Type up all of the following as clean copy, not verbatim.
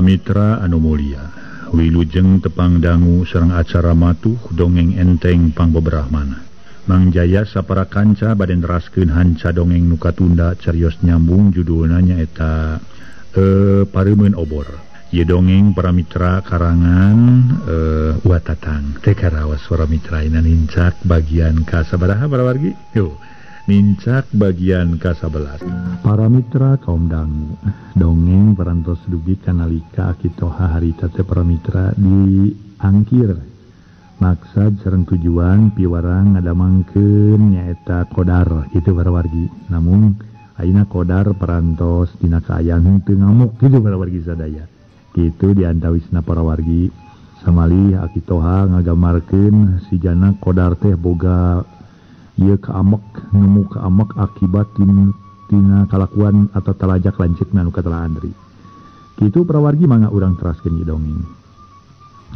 Para mitra anu mulia, wilujeng tepang dangu sareng acara matuh dongeng enteng pangbeberahmana. Mang Jaya sapara kanca bade neraskeun hanca dongeng nu katunda carios nyambung judulna nyaeta Pareumeun Obor. Ieu dongeng para mitra karangan Watatang. Teh karaos para mitra ina nincak bagian ka-sabaraha para wargi? Yo. Nincak bagian ka-11. Para mitra kaum dangu, dongeng parantos dugi kanalika Aki Toha harita teh para mitra diangkir. Maksad sareng tujuan piwarang ngadamangkeun nyaeta Kodar kitu para wargi. Namun ayeuna Kodar parantos dina kaayaan henteu ngamuk kitu para wargi sadaya. Kitu diantawisna para wargi. Samalih Aki Toha ngagamarkeun sigana Kodar teh boga ieu kaamek nemu kaamek akibat tina kalakuan atau talajak lanceukna nu katala Andri. Kitu para wargi mangga urang teraskeun ieu dongeng.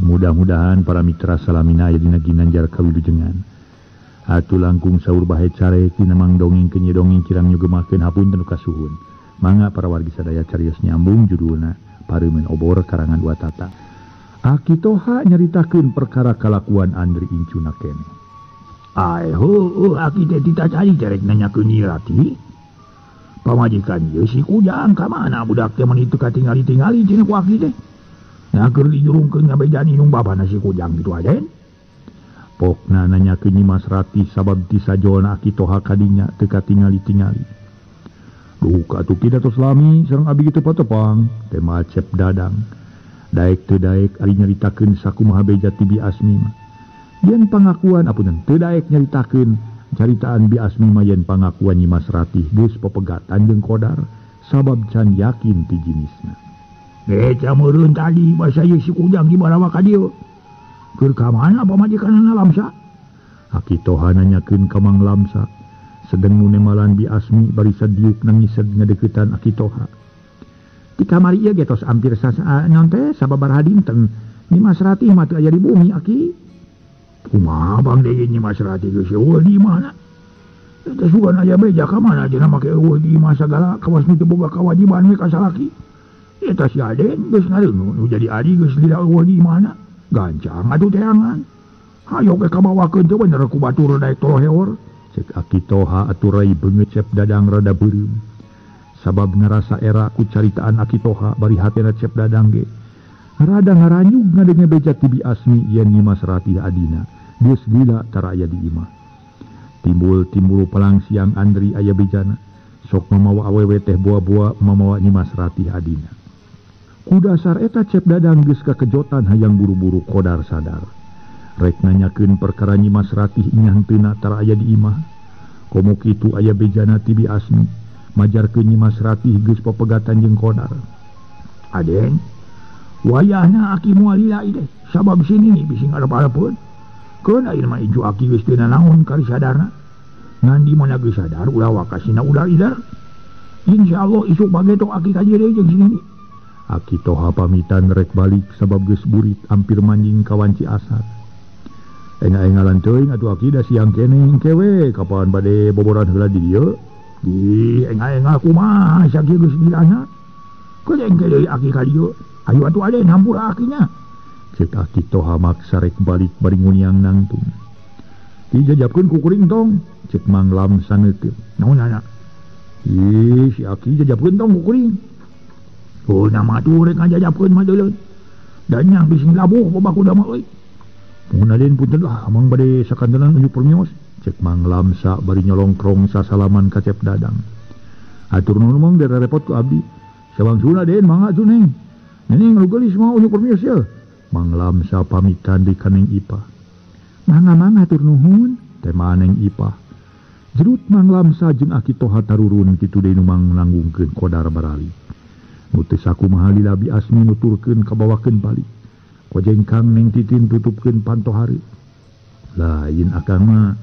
Mudah-mudahan para mitra salamina aya dina ginanjar kawilujengan. Atuh langkung saur bahe carek dina mang dongeng keun ieu dongeng kirang nyugemakeun hapunten nu kasuhun. Mangga para wargi sadaya carios nyambung judulna Pareumeun Obor karangan Watata. Aki Toha nyaritakeun perkara kalakuan Andri incuna keneh. Ai heueuh aki teh ditacari rek nanyakeun Nyi Ratih. Pamajikan ieu si Kujang ka mana budak teh mun teu katingali-tingali cenah ku aki teh. Nah keur dijurungkeun ngabejan indung bapana si Kujang kitu aden. Pokna nanyakeun Nyi Mas Ratih sabab ti sajolna Aki Toha kadinya teu katingali-tingali. Duh atuh kita tos lami sareng abi kitu patepang teh macep Dadang. Daek teu daek ari nyaritakeun sakumaha beja ti Bi Asmi mah. Yen pangakuan apunten teu daek nyaritakeun caritaan Bi Asmi mah yen pangakuan Nyi Mas Ratih geus pepegatan jeung Kodar sabab can yakin ti jinisna. Cameureun tadi basa ieu si Kujang dibarawa ka dieu. Keur ka mana pamajikanna Lamsa? Aki Toha nanyakeun ka Mang Lamsa. Sedeng nu nemalan Bi Asmi bari sadiuk nangiseg ngadeuketan Aki Toha. Di kamari ieu ge tos ampir naon teh sababaraha dinten. Nyi Mas Ratih mah teu aya di bumi aki. Kumaha bang deui Nyi Mas Ratih geus eueuh di imahna? Teh sugan aya beja ka mana cenah make eueuh di imah sagala kawas nu teu boga kawajiban we ka salaki. Eta si Aden geus ngareuneuh nu jadi adi geus lila eueuh di imahna. Gancang atuh teangan. Hayo ge kabawakeun teu bener ku batur daek toloheor. Cek Aki Toha atuh rai beungeut Cep Dadang rada beureum. Sabab ngarasa era ku caritaan Aki Toha bari hatena Cep Dadang ge rada ngaranyug ngadenge beja ti Bi Asmi yen Nyi Mas Ratih adina geus lila tara aya di imah. Timbul-timbul palang siang Andri aya bejana sok mamawa awewe teh boa-boa mamawa Nyi Mas Ratih adina. Ku dasar eta Cep Dadang geus kakejotan hayang buru-buru Kodar sadar. Rek nanyakeun perkara Nyi Mas Ratih inyah henteuna tara aya di imah. Komo kitu aya bejana ti Bi Asmi majarkeun Nyi Mas Ratih geus papegatan jeung Kodar. Aden, wayahna aki moal lila ieu teh sabab sini ni bisi ngarep-arepeun. Keun ayeuna mah incu aki geus teu nanaon kari sadarna. Ngan di mana geus sadar ulah wakasina ulah idar. Insyaallah isuk bageto aki ka dieu deui jeung sini ni. Aki Toha pamitan rek balik sabab geus burit ampir manjing ka wanci asar. Enga-engalan teuing atuh aki da siang keneh engke we kapan bade boboran heula di dieu. Di enga-enga kumaha sakieu geus dilana. Keun engke deui aki ka dieu. Ayo atuh Aden hampura akinya. Cek Aki Toha maksa rek balik bari nguniang nangtung. Dijajabkeun ku kuring tong, cek Mang Lamsa neuteut. Naon nanya? Ih, si aki jajabkeun tong ku kuring. Oh, nama tuh rek ngajajabkeun mah deuleun. Dan nyang bisi labuh babakuda mah euy. Mun Aden punten lah, amang bade sakantenan unjuk permios. Cek Mang Lamsa bari nyolongkrong sasalaman ka Cep Dadang. Atur nuhun mang dera repot ku abdi. Sawangsuna Den mangga atuh neng. Neneng lu geulis mah unjuk permios ye. Mang Lamsa pamitan di ka Neng Ipah. Mangga-mangga atur nuhun teh Neng Ipah. Jerut Mang Lamsa jeung Aki Toha tarurun kitu deui nu mang nanggungkeun Kodar barali. Nu teu sakumaha lila Bi Asmi nuturkeun kabawakeun balik. Kojengkang Neng Titin tutupkeun panto hari. Lain akang mah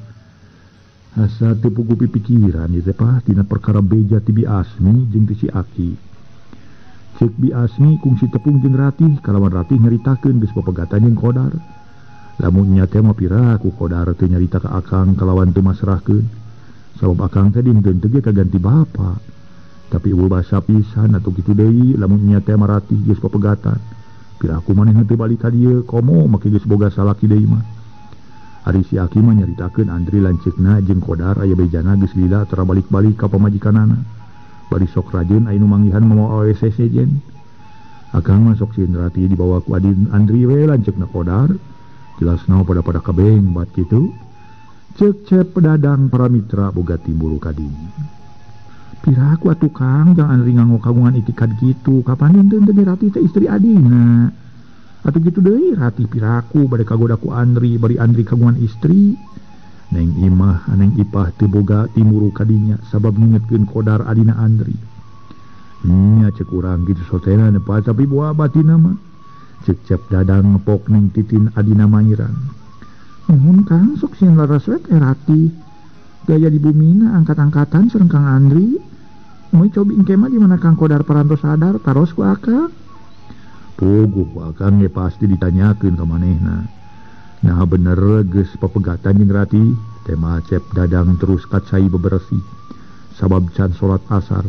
asa teu puguh pipikiran ieu teh pah tina perkara beja ti Bi Asmi jeung ti si Aki. Cek Bi Asmi kungsi tepung jeung Ratih kalawan Ratih nyaritakeun geus papegatan jeung Kodar. Lamun nya teh mah pira ku Kodar teu nyarita ka akang kalawan teu masrahkeun. Sabab akang teh dinten teu ge kaganti bapa. Tapi eueuh basa pisan atuh kitu deui lamun nya teh maratih geus papegatan. Piraku manehna teu balik ka dieu komo make geus boga salaki deui mah. Ari si Aki mah nyaritakeun Andri lanceukna jeung Kodar aya bejana geus lila tara balik-balik ka pamajikanana. Bari sok rajin aya nu manggihan mawa awewe sejen. Akang mah sok sieun Ratih dibawa ku adin Andri we lanceukna Kodar. Jelasna pada-pada kabeng bat kitu. Cek cep Dadang para mitra boga timbul kadinya. Piraku atuh Kang jang Andri nganggo kagungan itikad kitu. Kapan dinten teh Ratih teh istri adina. Atuh kitu deui Ratih piraku bade kagoda ku Andri bari Andri kagungan istri. Neng Imah Neng Ipah teu boga timuru kadinya sabab ngingetkeun Kodar adina Andri. Nya cek urang kitu sotena nepa tapi buah batina mah. Cek cep Dadang ngepok Neng Titin adina Mairan. Nuhun Kang sok sieun laras we teh Ratih. Gaya di bumina angkat-angkatan sareng Kang Andri. Moe cobi engke mah di mana Kang Kodar parantos sadar taros ku akang. Puguh ku akang ge pasti ditanyakeun ka manehna. Nah bener geus papegatan jeung Ratih, tema Cep Dadang terus kacai bebersih sabab can salat asar.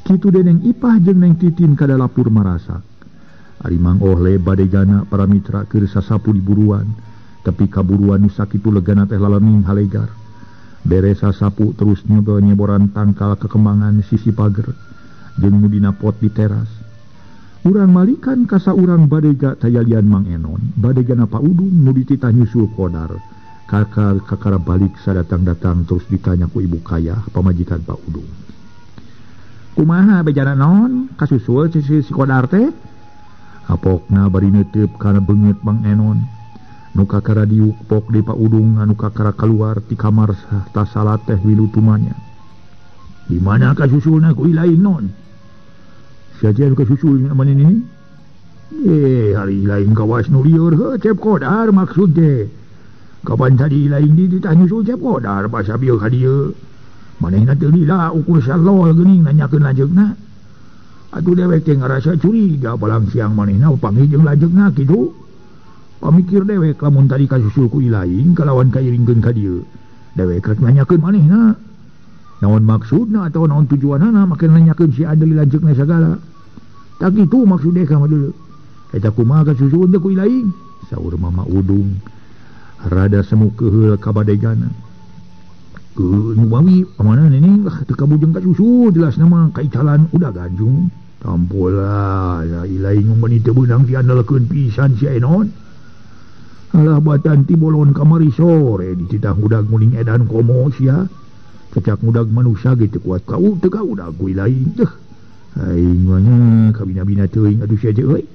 Kitu deui Neng Ipah jeung Neng Titin ka dalapur marasak. Ari Mang Ohle badegana para mitra keur sasapu di buruan, tapi kaburuan nu sakitu legana teh lalening halegar. Beres sasapu terus nyoba nyeboran tangkal kekembangan sisi pager jeung nu dina pot di teras. Urang malikan ka saurang badega tayalian Mang Enon, badegana Pak Udung nu dititah nyusul Kodar. Kakar kakara balik sadatang-datang terus ditanya ku ibu kaya pamajikan Pak Udung. Kumaha bejana non kasusul si Kodar teh? Apokna bari neuteup kana beungeut Mang Enon. Nu kakara diuk pok di Pak Udung anu kakara kaluar ti kamar tasala teh wilu tumanya. Di mana kasusulna ku ilaing non? Saja anu kasusul mana ini? Hari lain kawas nu lieur heuh Cep Kodar maksud teh. Kapan tadi lain di ditah nyusul Cep Kodar basa bieu ka dieu. Manehna teu lila ukur salol geuning nanyakeun lanceukna. Atuh dewek teh ngarasa curiga balang siang manehna panggih jeung lanceukna kitu. Pamikir dewek lamun tadi kasusul ku ilaing kalawan kairingkeun ka dieu. Dewek rek nanyakeun manehna. Naon maksudna atau naon tujuanana make nanyakeun si Andri lanceukna sagala. Tak kitu maksud dek mah dulu. Eta kumaha kasusul teh ku ilaing? Saur Mama Udung. Rada semu keheul ka badegana. Ke nu bawi pamana neneng lah teu kabujeng kasusul jelasna mah kaicalan udah ganjung. Tampolah ilaing mah teu beunang diandalkeun pisan si Enon. Alah batan ti bolon kamari sore dititah ngudag muning edan komo sia. Cecak ngudag manusia ge teu kuat kau teu kaudag ku ilaing teh. Aing mah nya kabina-bina teuing atuh sia euy.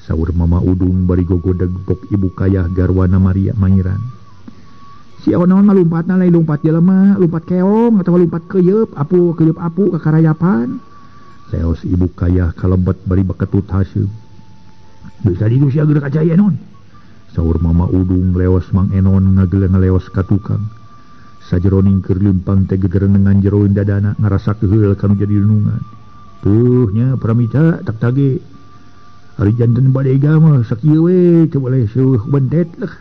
Saur Mama Udung bari gogodeg pok ibu kayah garwana Maria Mangiran. Si naon mah lumpatna lain lumpat jelema, lumpat keong atawa lumpat keuyeub, apu keuyeub apu kakarayapan. Leos ibu kayah kalebet bari baketut haseum. Bisa ditu sia geura ka cai Enon. Saur Mama Udung leos Mang Enon ngageleng ngaleos ka tukang. Sajeroning keur leumpang teh gegerenengan jeroeun dadana ngarasa keheul kanu jadi dunungan. Tuh nya pramita tak tage. Ari janten badega mah sakieu we teu boleh seuh bentet lah.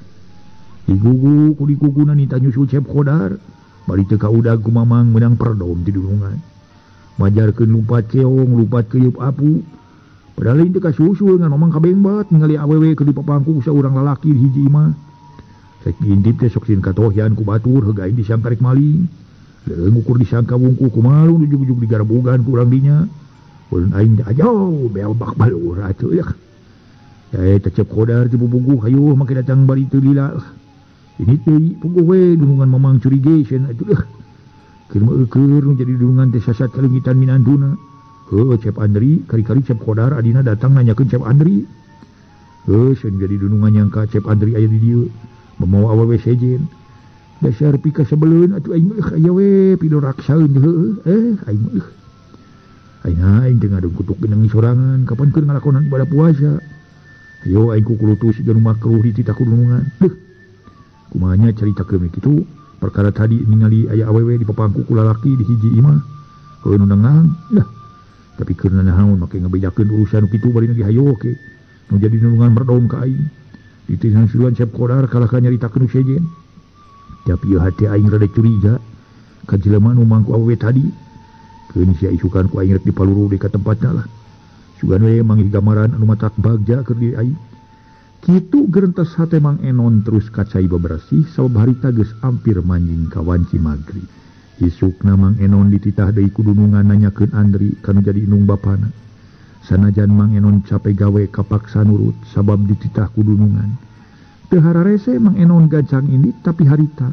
Digugu ku diguguna nita nyusul Cep Kodar. Bari teu kaudag ku Mamang meunang perdom ti dunungan. Majarkeun lumpat keong, lumpat keuyeub apu. Padahal lain teu kasusul ngan Mamang kabeng bat ningali awewe keur dipapangku saurang lalaki di hiji imah. Rek diintip teh sok sieun katohyan ku batur heug aing disangka rek maling. Leung ukur disangka wungku kumaha ujug-ujug digarbugan ku urang dinya. Ulun aing teh ajo bel bak balur atuh ya. Teh Cep Kodar teh puguh hayu make datang bari teu lila. Ini teh puguh we dunungan Mamang curigation atuh lah. Keur mah eueur nu jadi dunungan teh sasat kaleungitan minantuna. Heuh Cep Andri, kari-kari Cep Kodar adina datang nanyakeun Cep Andri. Heuh sieun jadi dunungan nyangka Cep Andri aya di dieu. Mamawa awewe sejen. Dasar pika sebeleun atuh aing mah aya we pidoraksaeun heueuh aing mah. Aing aing teh ngadung kutuk geneng sorangan kapan keur ngalakonan ibadah puasa. Ayo aing kukulutus jeung makruh dititah ku dunungan. Deuh. Kumaha nya caritakeun kitu perkara tadi ningali aya awewe di papangku ku lalaki di hiji imah. Heueuh nu nengang lah. Tapi keur nanaon make ngabejakeun urusan kitu bari lagi hayo ke. Nu jadi dunungan merdom ka aing. Dititah siluan Cep Kodar kalah ka nyaritakeun sejen. Tapi ieu hati aing rada curiga ka jelema nu mangku awewe tadi. Keun sia isukan ku aing rek dipaluru deui ka tempatna lah. Sugan we manggih gambaran anu matak bagja keur diri aing. Kitu gerentes hate Mang Enon terus kacai bebersih sabab harita geus ampir manjing ka wanci magrib. Isukna Mang Enon dititah deui ku dunungan nanyakeun Andri kanu jadi indung bapana. Sanajan Mang Enon cape gawe kapaksa nurut sabab dititah ku dunungan. Teu hararese Mang Enon gancang indit tapi harita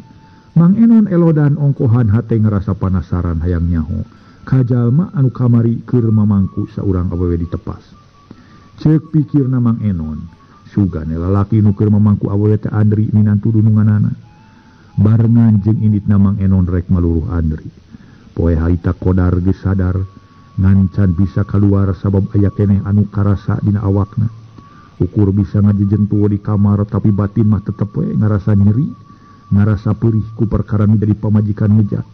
Mang Enon elodan ongkohan hate ngerasa panasaran hayang nyaho ka jalma anu kamari keur mamangku saurang awewe ditepas. Ceuk pikirna Mang Enon, sugane lalaki nu keur mamangku awewe teh Andri minantu dununganana. Barengan jeung inditna Mang Enon rek maluruh Andri. Poe harita Kodar geus sadar ngancan bisa kaluar sabab aya keneh anu karasa dina awakna. Ukur bisa ngajejentuh di kamar tapi batin mah tetep we ngarasa nyeri, ngarasa perih ku perkara nu jadi pamajikan ngejat.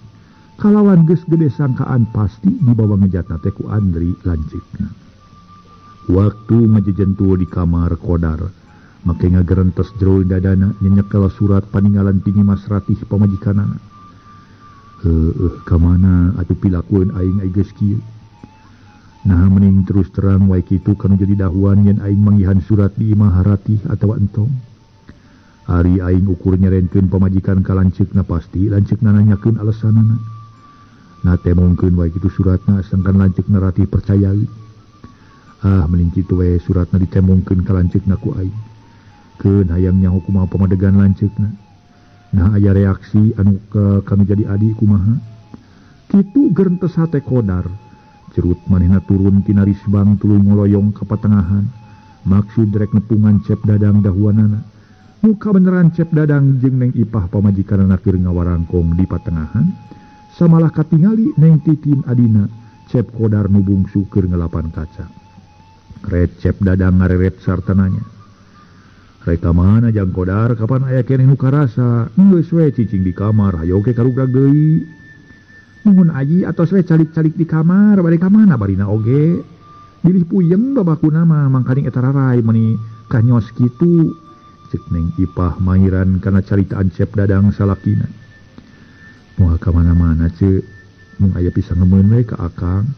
Kalawan geus gede sangkaan pasti dibawa ngejatna teh ku Andri lanceukna. Waktu ngajejentuh di kamar Kodar make ngagerentes jero dadana nyenyekel surat paninggalan ti Nyimas Ratih pamajikanana. Heueuh ka mana atuh pilakueun aing ai geus kieu. Nah mending terus terang wae kitu kanu jadi dahuan yen aing manggihan surat di imah Ratih atawa entong. Ari aing ukur nyerenkeun pamajikan ka lanceukna pasti lanceukna nanyakeun alesanana. Nah temongkeun wae kitu suratna sangkan lanceukna Ratih percayai. Ah mending kitu wae suratna ditemongkeun ka lanceukna ku aing. Keun hayang nyaho kumaha pamadegan lanceukna. Nah aya reaksi anu kanu jadi adi kumaha. Kitu gerentes hate Kodar. Cerut manehna turun tina risbang tuluy ngoloyong ka patengahan. Maksud rek nepungan Cep Dadang dahuanana. Muka beneran Cep Dadang jeung Neng Ipah pamajikanana keur ngawarangkong di patengahan. Samalah katingali Neng Titin adina Cep Kodar nu bungsu keur ngelapan kaca. Ret Cep Dadang ngareret sarta nanya. Rek ka mana Jang Kodar kapan aya keneh nu karasa? Geus we cicing di kamar hayo ke karugrag deui. Nuhun aji atos we calik-calik di kamar bade ka mana barina oge. Bilih puyeng babakuna mah mangkaning eta rarai meuni kanyos kitu. Ceuk Neng Ipah mairan kana caritaan Cep Dadang salakina. Moal ka mana-mana ceuk, mung aya bisa ngemeun we ka akang.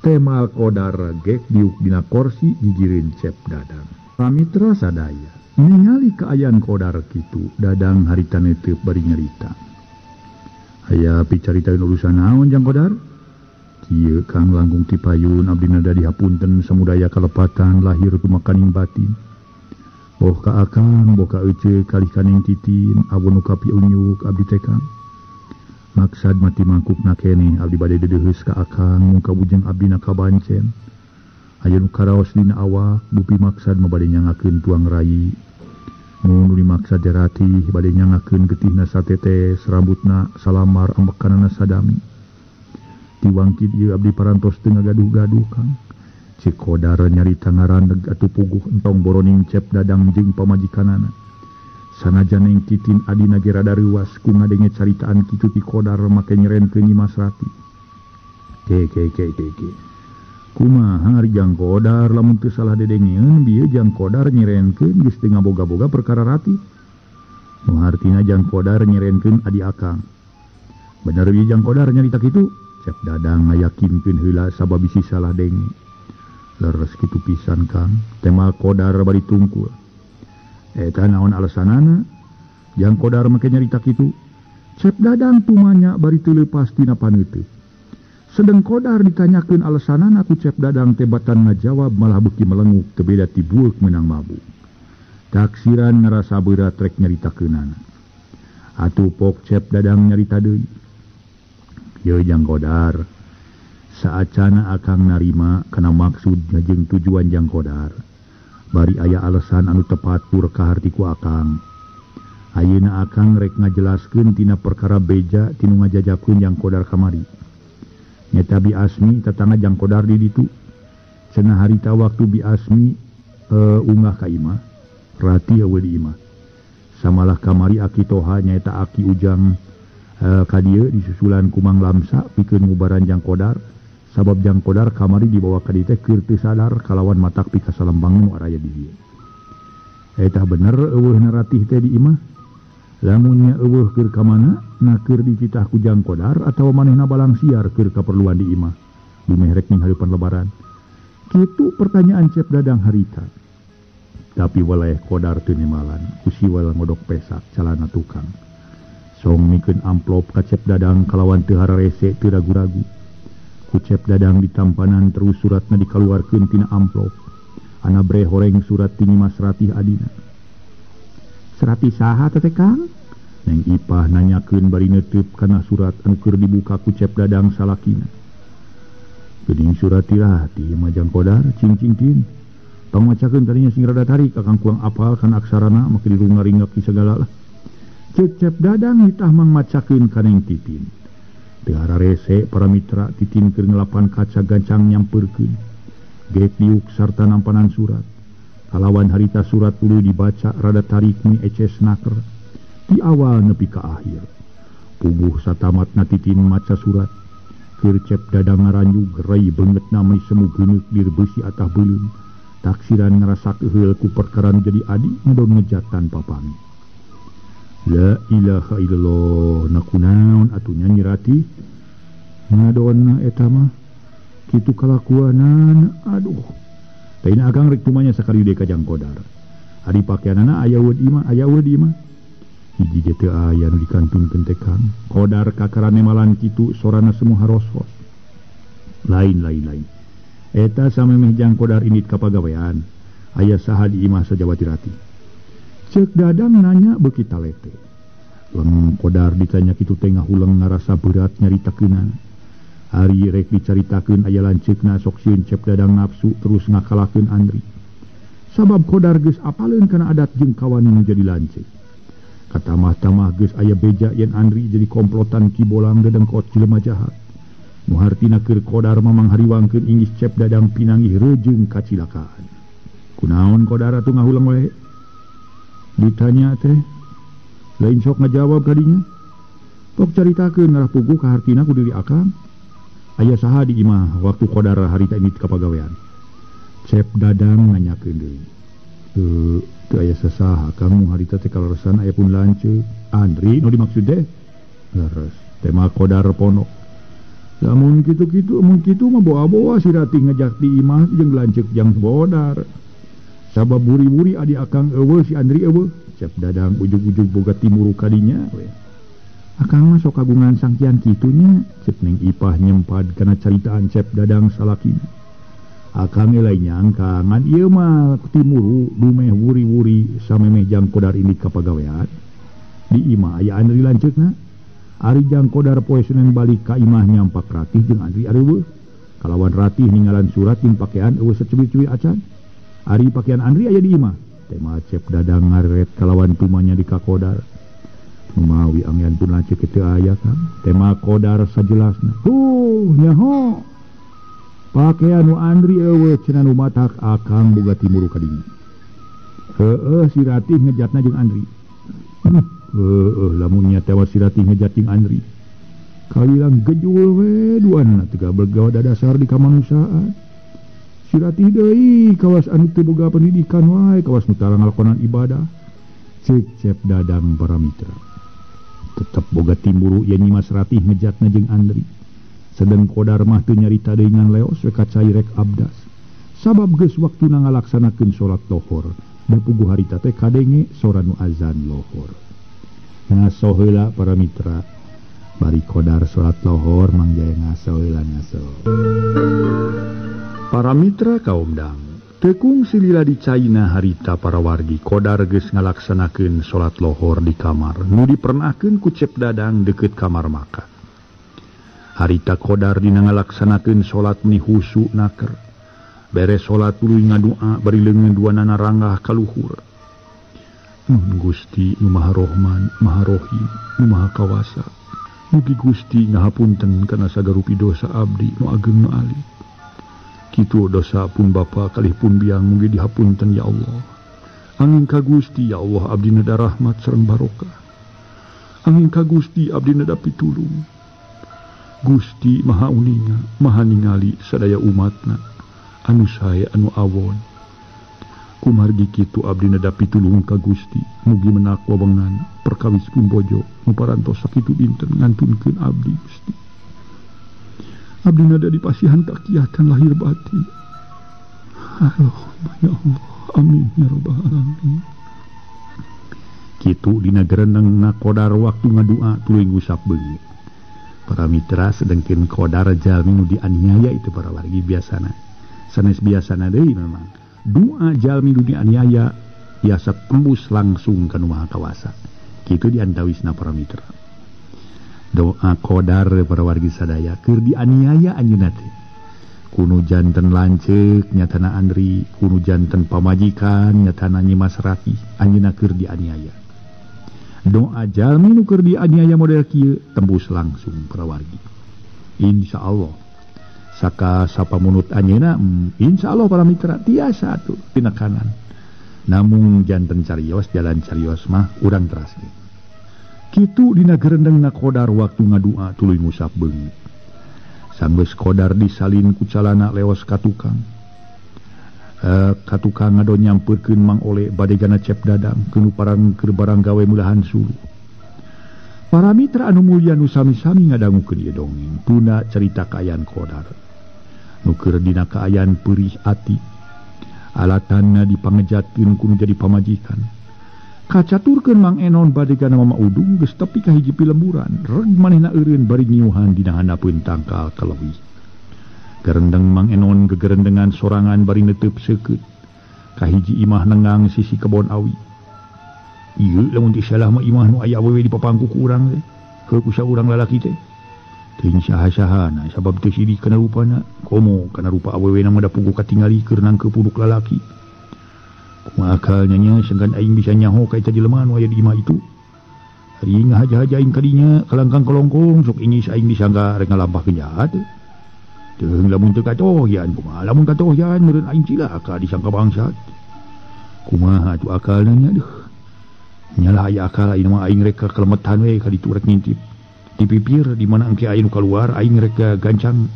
Temal Kodar gek diuk dina korsi gigireun Cep Dadang. Pamitra sadaya ningali kaayaan Kodar kitu, Dadang harita neteup bari nyarita. Aya picaritaeun urusan naon Jang Kodar? Kieu Kang langkung ti payun abdi nada dihapunten samudaya kalepatan lahir kumakaning batin. Boh ka akang, boh ka ece kalih ka Neng Titin, awon nu kapiunyuk abdi teh Kang. Maksad mati mangkukna keneh abdi bade deudeuheus ka akang mung kabujeng abdi na kabancen. Aya nu karaos dina awak dupi maksad mah bade nyangakeun tuang rai. Nu dimaksad Ratih bade nyangakeun getihna satetes rambutna salamar ambekanana sadami. Tiwangkit ieu abdi parantos teu ngagaduh-gaduh Kang. Cik Kodar nyarita ngaraneg atuh puguh entong boroning Cep Dadang jeung pamajikanana. Sanajan Neng Titin adina ge rada reuas ku ngadenge caritaan kitu ti Kodar make nyerenkeun Nyimas Ratih. Ke ke ke ke ke. Kumaha ari Jang Kodar lamun teu salah dedengeun bieu Jang Kodar nyerenkeun geus teu ngaboga-boga perkara Ratih. Nu hartina Jang Kodar nyerenkeun adi akang. Bener bieu Jang Kodar nyarita kitu? Cep Dadang ngayakinkeun heula sabab bisi salah denge. Leres kitu pisan Kang, temal Kodar bari tungkul. Eta naon alasanana? Jang Kodar make nyarita kitu. Cep Dadang tumanya bari teu leupas tina paneuteut. Sedeng Kodar ditanyakeun alasanana ku Cep Dadang teh batan ngajawab malah beuki melenguk teu beda ti bueuk meunang mabuk. Taksiran ngarasa beurat rek nyaritakeunana. Atuh pok Cep Dadang nyarita deui. Yeuh Jang Kodar, saacana akang narima kana maksud jeung tujuan Jang Kodar. Bari aya alasan anu tepat pur kaharti ku akang. Ayeuna akang rek ngajelaskeun tina perkara beja tinu ngajajakeun Jang Kodar kamari. Nyata Bi Asmi tetangga Jang Kodar di ditu. Cenah harita waktu Bi Asmi unggah ka imah, Ratih eueuh di imah. Samalah kamari Aki Toha nyaeta Aki Ujang ka dieu disusulan ku Mang Lamsa pikeun ngubaran Jang Kodar. Sabab Jang Kodar kamari dibawa ka dieu teh keur teu sadar kalawan matak pikasalembang nu araya di dieu. Eta bener eueuhna Ratih teh di imah. Lamunnya eueuh keur ka mana? Na keur dititah ku Jang Kodar atawa manehna balang siar keur kaperluan di imah. Dumeh rek ning hareupan lebaran. Kitu pertanyaan Cep Dadang harita. Tapi waleh Kodar teu nemalan, ku siwal ngodok pesak calana tukang. Song mikeun amplop ka Cep Dadang kalawan teu hararese teu ragu-ragu. Ku Cep Dadang ditampanan terus suratna dikaluarkeun tina amplop. Anabre horeng surat ti Nyimas Ratih adina. Serati saha teh Kang? Neng Ipah nanyakeun bari neuteub kana surat anu keur dibuka ku Cep Dadang salakina. Geuning surat ti Ratih majang Kodar cing-cing tin. Tong macakeun tadinya sing rada tarik akang kurang apal kana aksarana make dirunga-ringak ki sagala lah. Cek Cep Dadang hitah mang macakeun ka Neng Titin. Teu hararese para mitra Titin keur ngelapan kaca gancang nyampeurkeun. Gek diuk sarta nampanan surat. Kalawan harita surat tuluy dibaca rada tarik meni eces naker. Di awal nepi ka akhir. Puguh satamatna Titin maca surat. Keur Cep Dadang ngaranjug rai beungeutna meni semu geuneuk dirbeusi atah beuleum. Taksiran ngarasa keuheul ku perkara nu jadi adi ngadon ngejat tanpa pamit. La ilaha illallah, nakunaon atuh nya Nyi Ratih? Ngadonna eta mah kitu kalakuanan, aduh. Taina akang rek tumanya sakali deui ka Jang Kodar. Ari pakeanana aya eueuh di imah, aya eueuh di imah. Hiji ge teu aya nu dikantunkeun teh Kang. Kodar kakara nemalan kitu sorana semu harosos. Lain lain lain. Eta samemeh Jang Kodar indit ka pagawean. Aya saha di imah sajaba ti Ratih? Cek Dadang nanya beuki talete. Leng Kodar ditanya kitu teh ngahuleng ngarasa berat nyaritakeunana. Ari rek dicaritakeun aya lanceukna sok sieun Cep Dadang nafsu terus ngakalahkeun Andri. Sabab Kodar geus apaleun kana adat jeung kawani nu jadi lanceuk. Katamah-tamah geus aya beja yen Andri jadi komplotan Ki Bolang dedengkot jelema jahat. Nu hartina keur Kodar mamang hariwangkeun inggis Cep Dadang pinanggih rejeung kacilakaan. Kunaon Kodar atuh ngahuleng wae? Ditanya teh lain sok ngajawab kadinya. Pok caritakeun ngarah puguh ka hartina ku diri akang. Aya saha di imah waktu Kodar harita indit ka pagawean. Cep Dadang nanyakeun deui. Teu aya sasaha kamu harita teh kaleresan aya pun lanceuk. Andri nu dimaksud teh? Leres. Tema Kodar ponok. Lamun kitu-kitu mun kitu mah boa-boa si Ratih ngejak di imah jeung lanceuk jang Kodar. Sabab buri-buri adi akang eueuh si Andri eueuh. Cep Dadang ujug-ujug boga timuru kadinya we. Akang mah sok kagungan sangkian kitu nya. Cep Neng Ipah nyempad kana caritaan Cep Dadang salakina. Akang lain nyangka ngan ieu mah timuru dumeh wuri-wuri samemeh Jang Kodar indit ka pagawean. Di imah aya Andri lanceukna. Ari Jang Kodar poe Senin balik ka imah nyampak Ratih jeung Andri areuweuh. Kalawan Ratih ninggalan surat jeung pakean eueuh sacubi-cubi acan. Ari pakean Andri aya di imah. Tema Cep Dadang ngaret kalawan tumanya di ka Kodar. Numawi angyan pun lanceuk teu aya Kang. Tema Kodar sajelasna. Huh, nyaho. Pakean nu Andri eueuh cenah nu matak akang boga timuru ka dinya. Heueuh si Ratih ngejatna jeung Andri. Heueuh lamun nya tewas si Ratih ngejat jeung Andri. Kalilang gejul we duanana teu bergawa dadasar di kamanusiaan. Si Ratih deui kawas anu teu boga pendidikan wae kawas nu tara ngalakonan ibadah. Cek Cep Dadang para mitra. Tetep boga timburu yen Nyimas Ratih ngejatna jeung Andri. Sedeng Kodar mah teu nyarita deui ngan leos we kacai rek abdas. Sabab geus waktuna ngalaksanakeun salat lohor. Da puguh harita teh kadenge sora nu azan lohor. Ngaso heula para mitra. Bari Kodar salat lohor Mang Jaya ngaso heula ngaso. Para mitra kaum dang, tekung silila di China harita para wargi Kodar geus ngalaksanakeun salat lohor di kamar nu dipernahkeun ku Cep Dadang deukeut kamar makan. Harita Kodar dina ngalaksanakeun salat meni husu naker. Beres salat tuluy ngadua bari leungeun duanana ranggah ka luhur. Nun Gusti nu Maha Rohman, Maha Rohim, nu Maha Kawasa. Mugi Gusti ngahapunten kana sagarupi dosa abdi nu ageng nu alit. Kitu dosa pun bapa kalih pun biang mugi dihapunten ya Allah. Angin ka Gusti ya Allah abdi neda rahmat sareng barokah. Angin ka Gusti abdi neda pitulung. Gusti Maha uninga, Maha ningali sadaya umatna anu sae anu awon. Kumargi kitu abdi neda pitulung ka Gusti mugi menak wewengan perkawis pun bojo nu parantos sakitu dinten ngantunkeun abdi Gusti. Abdi nada dipasihan takiatan lahir batin. Allahumma ya Allah, amin ya rabbal alamin. Kitu dina gereneng na Qodar waktu ngadua tuluy ngusap beungit. Para mitra sedengkeun Qodar jalmi nu dianiaya itu para wargi biasana. Sanes biasana deui memang. Doa jalmi nu dianiaya biasa tembus langsung ka Nu Maha Kawasa. Kitu diantawisna para mitra. Doa Qodar para wargi sadaya keur dianiaya anjeunna teh. Kunu janten lanceuk nyatana Andri, kunu janten pamajikan nyatana Nyi Mas Ratih, anjeunna keur dianiaya. Doa jalmi nu keur dianiaya model kieu tembus langsung para wargi. Insyaallah saka sapamunut anjeunna, insyaallah para mitra tiasa atuh tinekanan. Namung janten carios jalan carios mah urang teraskeun. Kitu dina gerendengna Qodar waktu ngadua tuluy ngusap beungit. Sanggeus Qodar disalin ku calana leos ka tukang. Ka tukang ngado nyampeurkeun Mang Ole badegana Cep Dadang keunu parang keur barang gawe mulahan suluh. Para mitra anu mulya nu sami-sami ngadangukeun ieu dongeng tuna carita kaayaan Qodar. Nu keur dina kaayaan peurih ati. Alatanna dipangejatkeun ku nu jadi pamajikan. Kacaturkeun Mang Enon badegana Mama Udung geus tepi ka hiji pilemburan, reg manehna eureun bari nyiuhan dina handapeun tangkal kaleuwih. Gerendeng Mang Enon gegerendengan sorangan bari neteup seukeut ka hiji imah nengang sisi kebon awi. Ieu lamun teu salah mah imah nu aya awewe di papangku ku urang teh, heuh ku saurang lalaki teh. Teuing saha-sahana sabab teu sidik kana rupana, komo kana rupa awewe na mah da puguh katingali keur nangkeu puduk lalaki. Kumaha akalnya nya sangkan aing bisa nyaho ka eta jelema nu aya di imah itu. Ari ngahaja-haja aing kadinya kalangkang kalongkong sok ingis aing disangka rek ngalampah jahat. Teuing lamun teu katohyan kumaha, lamun katohyan meureun aing cilaka disangka bangsat. Kumaha atuh akalna nya deuh. Nyalah aya akal aing mah aing rek kalemetan we ka ditu rek ngintip. Di pipir di mana engke aing nu kaluar aing rek gancang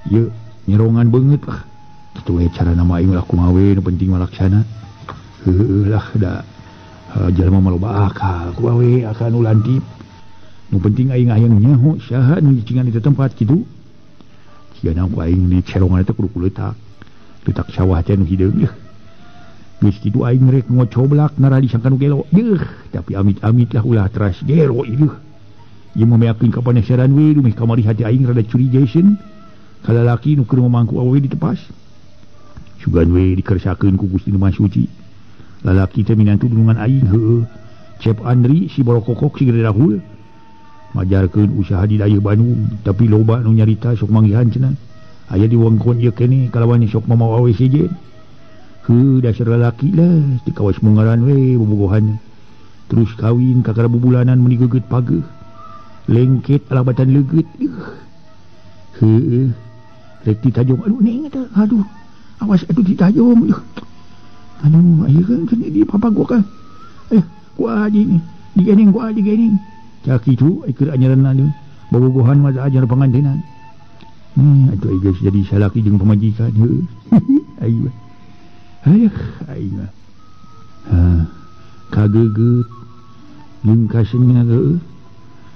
ieu nyerongan beungeut lah. Kitu we carana mah aing lah kumaha we nu penting mah laksana. Heueuh lah da jalma mah loba akal kumaha we akal nu lantip. Nu penting aing hayang nyaho saha nu nyicingan di tempat kitu. Jigana ku aing di cerongan teh kudu kuletak. Letak sawah teh nu hideung yeuh. Geus kitu aing rek ngocoblak ngarah disangka nu gelo. Yeuh, tapi amit-amit lah ulah teras gelo ieu. Ieu mah meakeun ka panesaran we dumeh kamari hati aing rada curiga sieun. Ka lalaki nu keur mamangku awewe ditepas. Sugan we dikersakeun ku Gusti Nu Maha Suci. Lalaki teh minantu dunungan aing heueuh. Cep Andri si borokokok si gede dahul. Majarkeun usaha di dayeuh Bandung, tapi loba nu nyarita sok manggihan cenah. Aya di wengkon ieu keneh kalawan sok mamawa awe sejen. Heuh dasar lalaki lah, teu kawas mungaran we bobogohan. Terus kawin kakara bubulanan meuni geugeut pageuh. Lengket alabatan leugeut. Heueuh. Rek ditajong aduh neng eta aduh. Awas atuh ditajong. Aduh, ayo kan di papa gua kan. Ku aji ni. Digeneng ku aji geneng. Cak kitu keur anyaran anu. Bobogohan mah ajar pangantenan. Atuh geus jadi salaki jeung pamajikan heueuh. Ayo. Hayah aing mah. Ha, kageugeut jeung kasenga heueuh.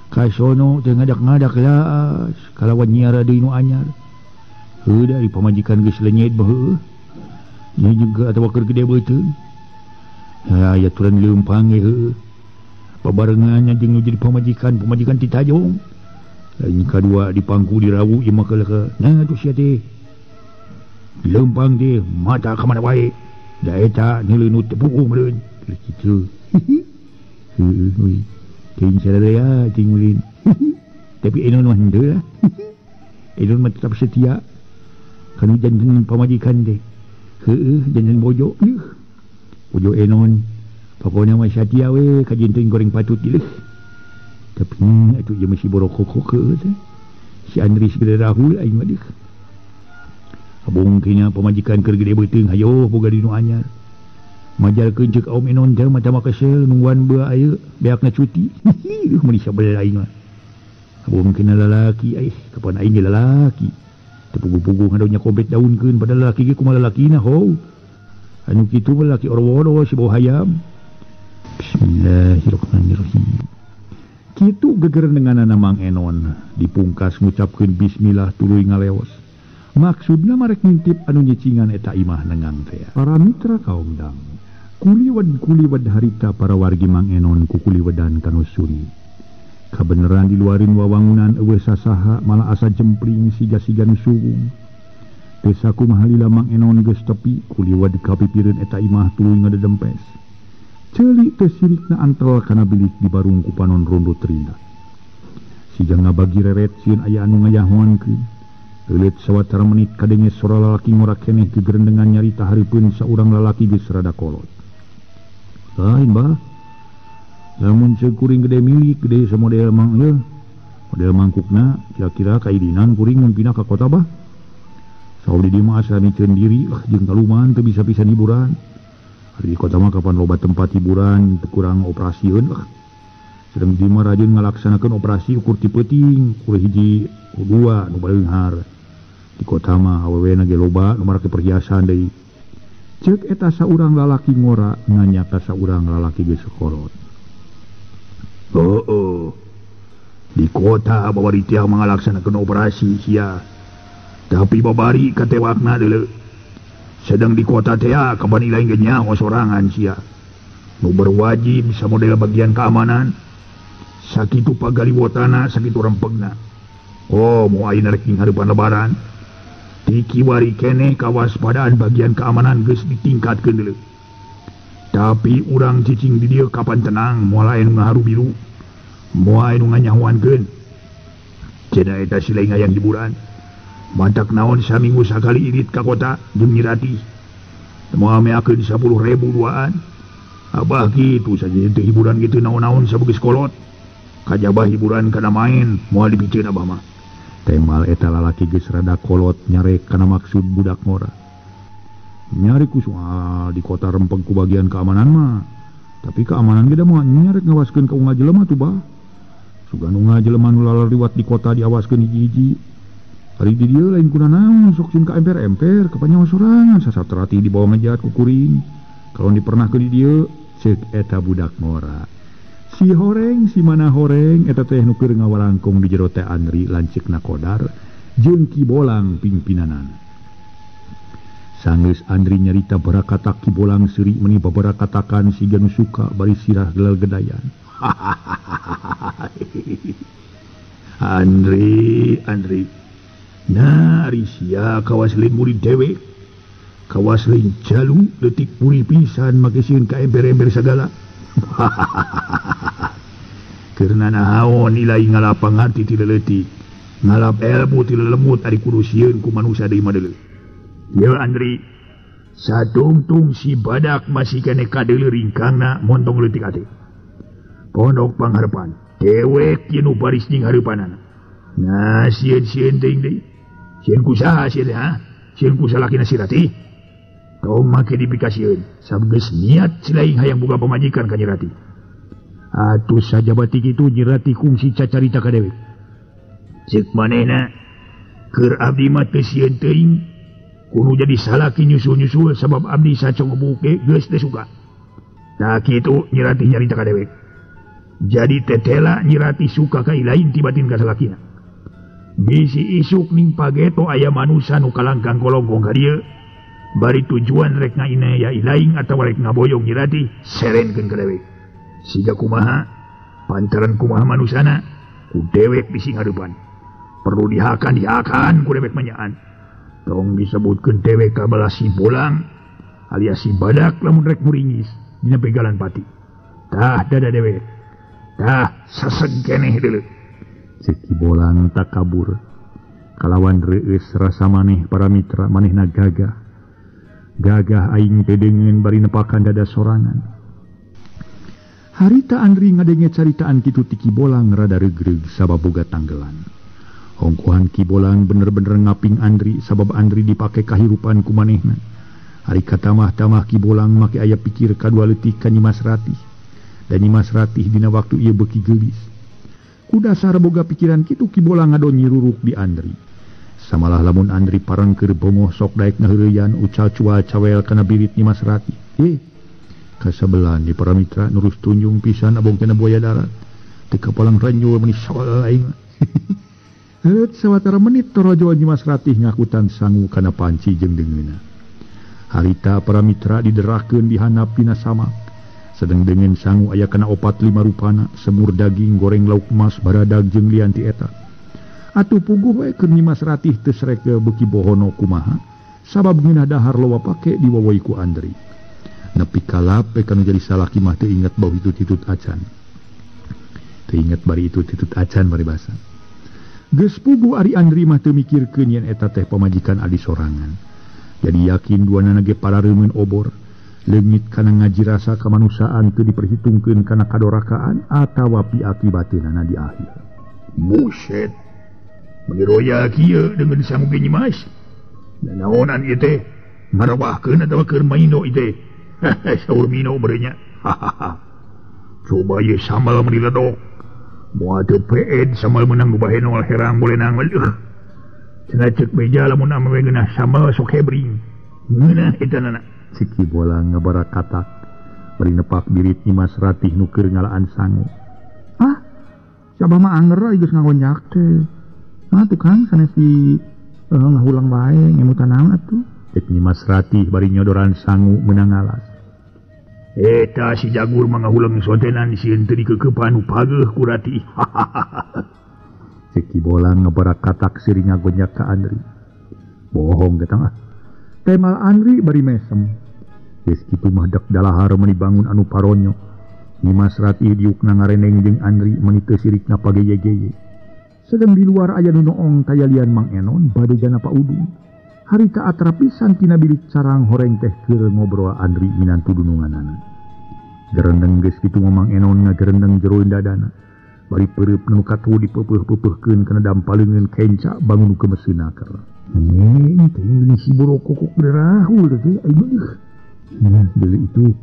Kasono teh ngadak-ngadak laas kalawan nyiara deui nu anyar. Heuh da di pamajikan geus lenyet bah heueuh. Ieu juga atawa keur gede beuteung. Ya aya turan leumpang ge heueuh. Babarengan jeung nu jadi pamajikan, pamajikan ti tajong. Lain kadua dipangku dirawu ieu mah keuleuh. Nah atuh sia teh. Leumpang teh mata ka mana wae. Da eta neuleun nu teu puguh meureun. Kitu. Heueuh we. Teuing sararea teuing ulin. Tapi Enon mah henteu lah. Enon mah tetap setia kanu janten pamajikan teh. Heueuh janten bojo. Bojo Enon pokona mah satia we kajenteun goreng patut ieu. Tapi atuh ieu mah si borokokok heueuh teh. Si Andri si gede rahul aing mah deuh. Abong kena pamajikan keur gede beuteung hayoh boga di nu anyar. Majalkeun ceuk Om Enon teh mata mah kesel nungguan beua ieu beakna cuti. Duh meuni sabel aing mah. Abong kena lalaki aing kapan aing ge lalaki. Teu puguh-puguh ngadonya kobet daunkeun pada lalaki ge kumaha lalakina ho. Anu kitu mah lalaki orwodo si bau hayam. Bismillahirrahmanirrahim. Kitu gegerendenganana Mang Enon dipungkas ngucapkeun bismillah tuluy ngaleos. Maksudna marek ngintip anu nyicingan eta imah nengang teh. Para mitra kaum dang, kuliwed-kuliwed harita para wargi Mang Enon ku kuliwedan kanu sunyi. Kabeneran diluarin wawangunan eueuh sasaha malah asa jempling siga-siga nu suwung. Teu sakumaha lila Mang Enon geus tepi kuliwed kapipireun eta imah tuluy ngadedempes. Ceuli teu sirikna antel kana bilik di barung ku panon rundut rinda. Siga ngabagi reret sieun aya anu ngayahoankeun. Leuleut sawatara menit kadenge sora lalaki ngora keneh gegerendengan nyarita hareupeun saurang lalaki geus rada kolot. Lain bah. Lamun ceuk kuring gede milik gede samodel mang ieu. Model mangkukna kira-kira kaidinan kuring mun pindah ka kota bah. Saur di dieu mah asa mikeun diri lah jeung kaluman teu bisa pisan hiburan. Ari di kota mah kapan loba tempat hiburan teu kurang operasieun lah. Sedang di dieu mah rajin ngalaksanakeun operasi ukur ti peuting, ukur hiji, ukur dua nu baleunghar. Di kota mah awewe na ge loba nu marake perhiasan deui. Ceuk eta saurang lalaki ngora nanya ka saurang lalaki geus kolot. Oh, di kota babari tiang mengalaksanakan operasi sia. Tapi babari katewakna deuleu. Sedang di kota tea kapan lain ge nyaho sorangan sia. Nu berwajib samodel bagian keamanan. Sakitu pagaliwotana, sakitu rempegna. Oh, mau ayeuna rek hareupan lebaran. Di kiwari keneh kawaspadaan bagian keamanan geus ditingkatkeun deuleu. Tapi urang cicing di dieu kapan tenang, moal aya nu ngaharu biru. Moal aya nu nganyahoankeun. Cenah eta si lain hayang hiburan. Matak naon saminggu sakali irit ka kota jeung Nyi Ratih. Moal meakeun 10.000 duaan. Abah kitu saja teu hiburan kitu naon-naon sabeugis kolot. Kajaba hiburan kana main, moal dipiceun abah mah. Temal eta lalaki geus rada kolot nyarek kana maksud budak ngora. Nyari ku soal di kota rempeg ku bagian keamanan mah. Tapi keamanan ge da moal nyarek ngawaskeun ka unggal jelema tuh bah. Sugan unggal jelema nu lalariwat di kota diawaskeun hiji-hiji. Ari di dieu lain kuna naon sok sieun ka emper-emper kapanyawa sorangan sasatrati dibawa ngejat ku kuring. Kalau dipernahkeun di dieu ceuk eta budak ngora. Si horeng si mana horeng eta teh nu keur ngawalangkong di jero teh Andri lanceukna Kodar jeung Ki Bolang pimpinanan. Sanggeus Andri nyarita barakatak Ki Bolang seuri meuni babarakatakan siga nu suka bari sirah gelgedayan. Andri, Andri. Nah, ari sia kawas lain murid dewek. Kawas lain jalu leutik puri pisan make sieun ka ember-ember sagala. Karena naon nilai ngalap pangarti ti leutik. Ngalap ilmu ti lemut ari kudu sieun ku manusia deui mah deuleu. Ye Andri, satungtung si badak masih kene kadeuleu ringkangna montong leutik ate. Pondok pangharepan, dewek ye nu baris ning hareupanana. Nah, sieun-sieun teuing deui. Sieun ku saha sieun ha? Sieun ku salakina si Ratih. Tong make dipikasieun, sabgeus niat si lain hayang boga pamajikan ka Nyi Ratih. Atuh sajabati kitu Nyi Ratih kungsi cacarita ka dewek. Ceuk manehna, keur abdi mah teu sieun teuing. Kudu jadi salaki nyusul-nyusul sabab abdi sacongebuk ge geus teu suka. Tah kitu Nyi Ratih nyarita ka dewek. Jadi tetela Nyi Ratih suka ka lain tibatin ka salakina. Bisi isuk ning pageto aya manusa nu kalangkang kolongkong ka dieu. Bari tujuan rek ngaine ya ilaing atawa rek ngaboyong Nyi Ratih serenkeun ka dewek. Siga kumaha pantaran kumaha manusana ku dewek bisi ngadepan. Perlu dihakan-dihakan ku dewek manyaan. Tong disebutkeun dewek kabalah si Bolang alias si badak lamun rek muringis dina begalan pati. Tah dada dewek. Tah saseg keneh deuleu. Ceuk Ki Bolang takabur. Kalawan reueus rasa maneh para mitra manehna gagah. Gagah aing teh deungeun bari nepakan dada sorangan. Harita Andri ngadenge caritaan kitu ti Ki Bolang rada regreg sabab boga tanggelan. Hongkohan Ki Bolang bener-bener ngaping Andri sabab Andri dipake kahirupan ku manehna. Ari katamah-tamah Ki Bolang make aya pikir kadua leutik ka Nyi Mas Ratih. Dan Nyi Mas Ratih dina waktu ieu beuki geulis. Ku dasar boga pikiran kitu Ki Bolang ngadon nyiruruk di Andri. Samalah lamun Andri parang keur bongoh sok daek ngaheureuyan ucal cual cawel kana birit Nyi Mas Ratih. Kasabelan di para mitra nurus tunjung pisan abong kana buaya darat. Teu kapalang renyul meuni sawal aing. Heureut sawatara menit torojo Nyimas Ratih ngakutan sangu kana panci jeung deungeunna. Harita para mitra diderakeun dihandap dina samak. Sedeng deungeun sangu aya kana 4-5 rupana, semur daging, goreng lauk emas, baradag jeung lian ti eta. Atuh puguh we keur Nyimas Ratih teu sreke beuki bohono kumaha, sabab ngeunah dahar loba pake diwawoi ku Andri. Nepi kalap we kanu jadi salaki mah teu inget bau hitut-hitut acan. Teu inget bari hitut-hitut acan bari basa. Geus puguh ari Andri mah teu mikirkeun yen eta teh pamajikan adi sorangan. Jadi yakin duanana ge parareumeun obor, leungit kana ngaji rasa kamanusiaan teu diperhitungkeun kana kadorakaan atawa piakibateunana di akhir. Buset. Meuni roya kieu deungeun sangu ge Nyimas. Naonan ieu teh? Ngarawahkeun atawa keur maino ieu teh? Saur Mino berenya. Coba ieu sambal meuni ledok. Moal teu peed sambal meunang bahenol herang bolenang leuh. Cenah ceuk beja lamun ame ngeunah sambal sok hebring. Ngeunah eta nana. Ciki bola ngabarakatak bari nepak birit Nyimas Ratih nu keur ngalaan sangu. Ah, sabah mah anger geus ngagonjak teh. Ah tukang sanes di ngahulang bae ngemutan naon atuh. Cek Nyimas Ratih bari nyodoran sangu meunang ngalas. Eta si Jagur mah ngahulang sontenan sieun teu dikeukepan nu pageuh ku Ratih. Cek Ki Bolang ngabarakatak siri ngagonjak ka Andri. Bohong getang ah. Temal Andri bari mesem. Geus kitu mah dek dalahar meuni bangun anu paronyo. Nyimas Ratih diukna ngareneng jeung Andri meuni teu sirikna pageye-geye. Sedang di luar aya nu noong tayalian Mang Enon bade jana Pak Udung. Harita atrap pisan tina bilik carang horeng teh keur ngobrol Andri minantu dununganana. Gerendeng geus kitu mah Mang Enon ngagerendeng jero dadana. Bari peureub nu katuh dipeupeih-peupeuhkeun kana dampaleungeun kenca bangun ke meusina keur. Teh si borokokok berahul teh aing mah. Deui itu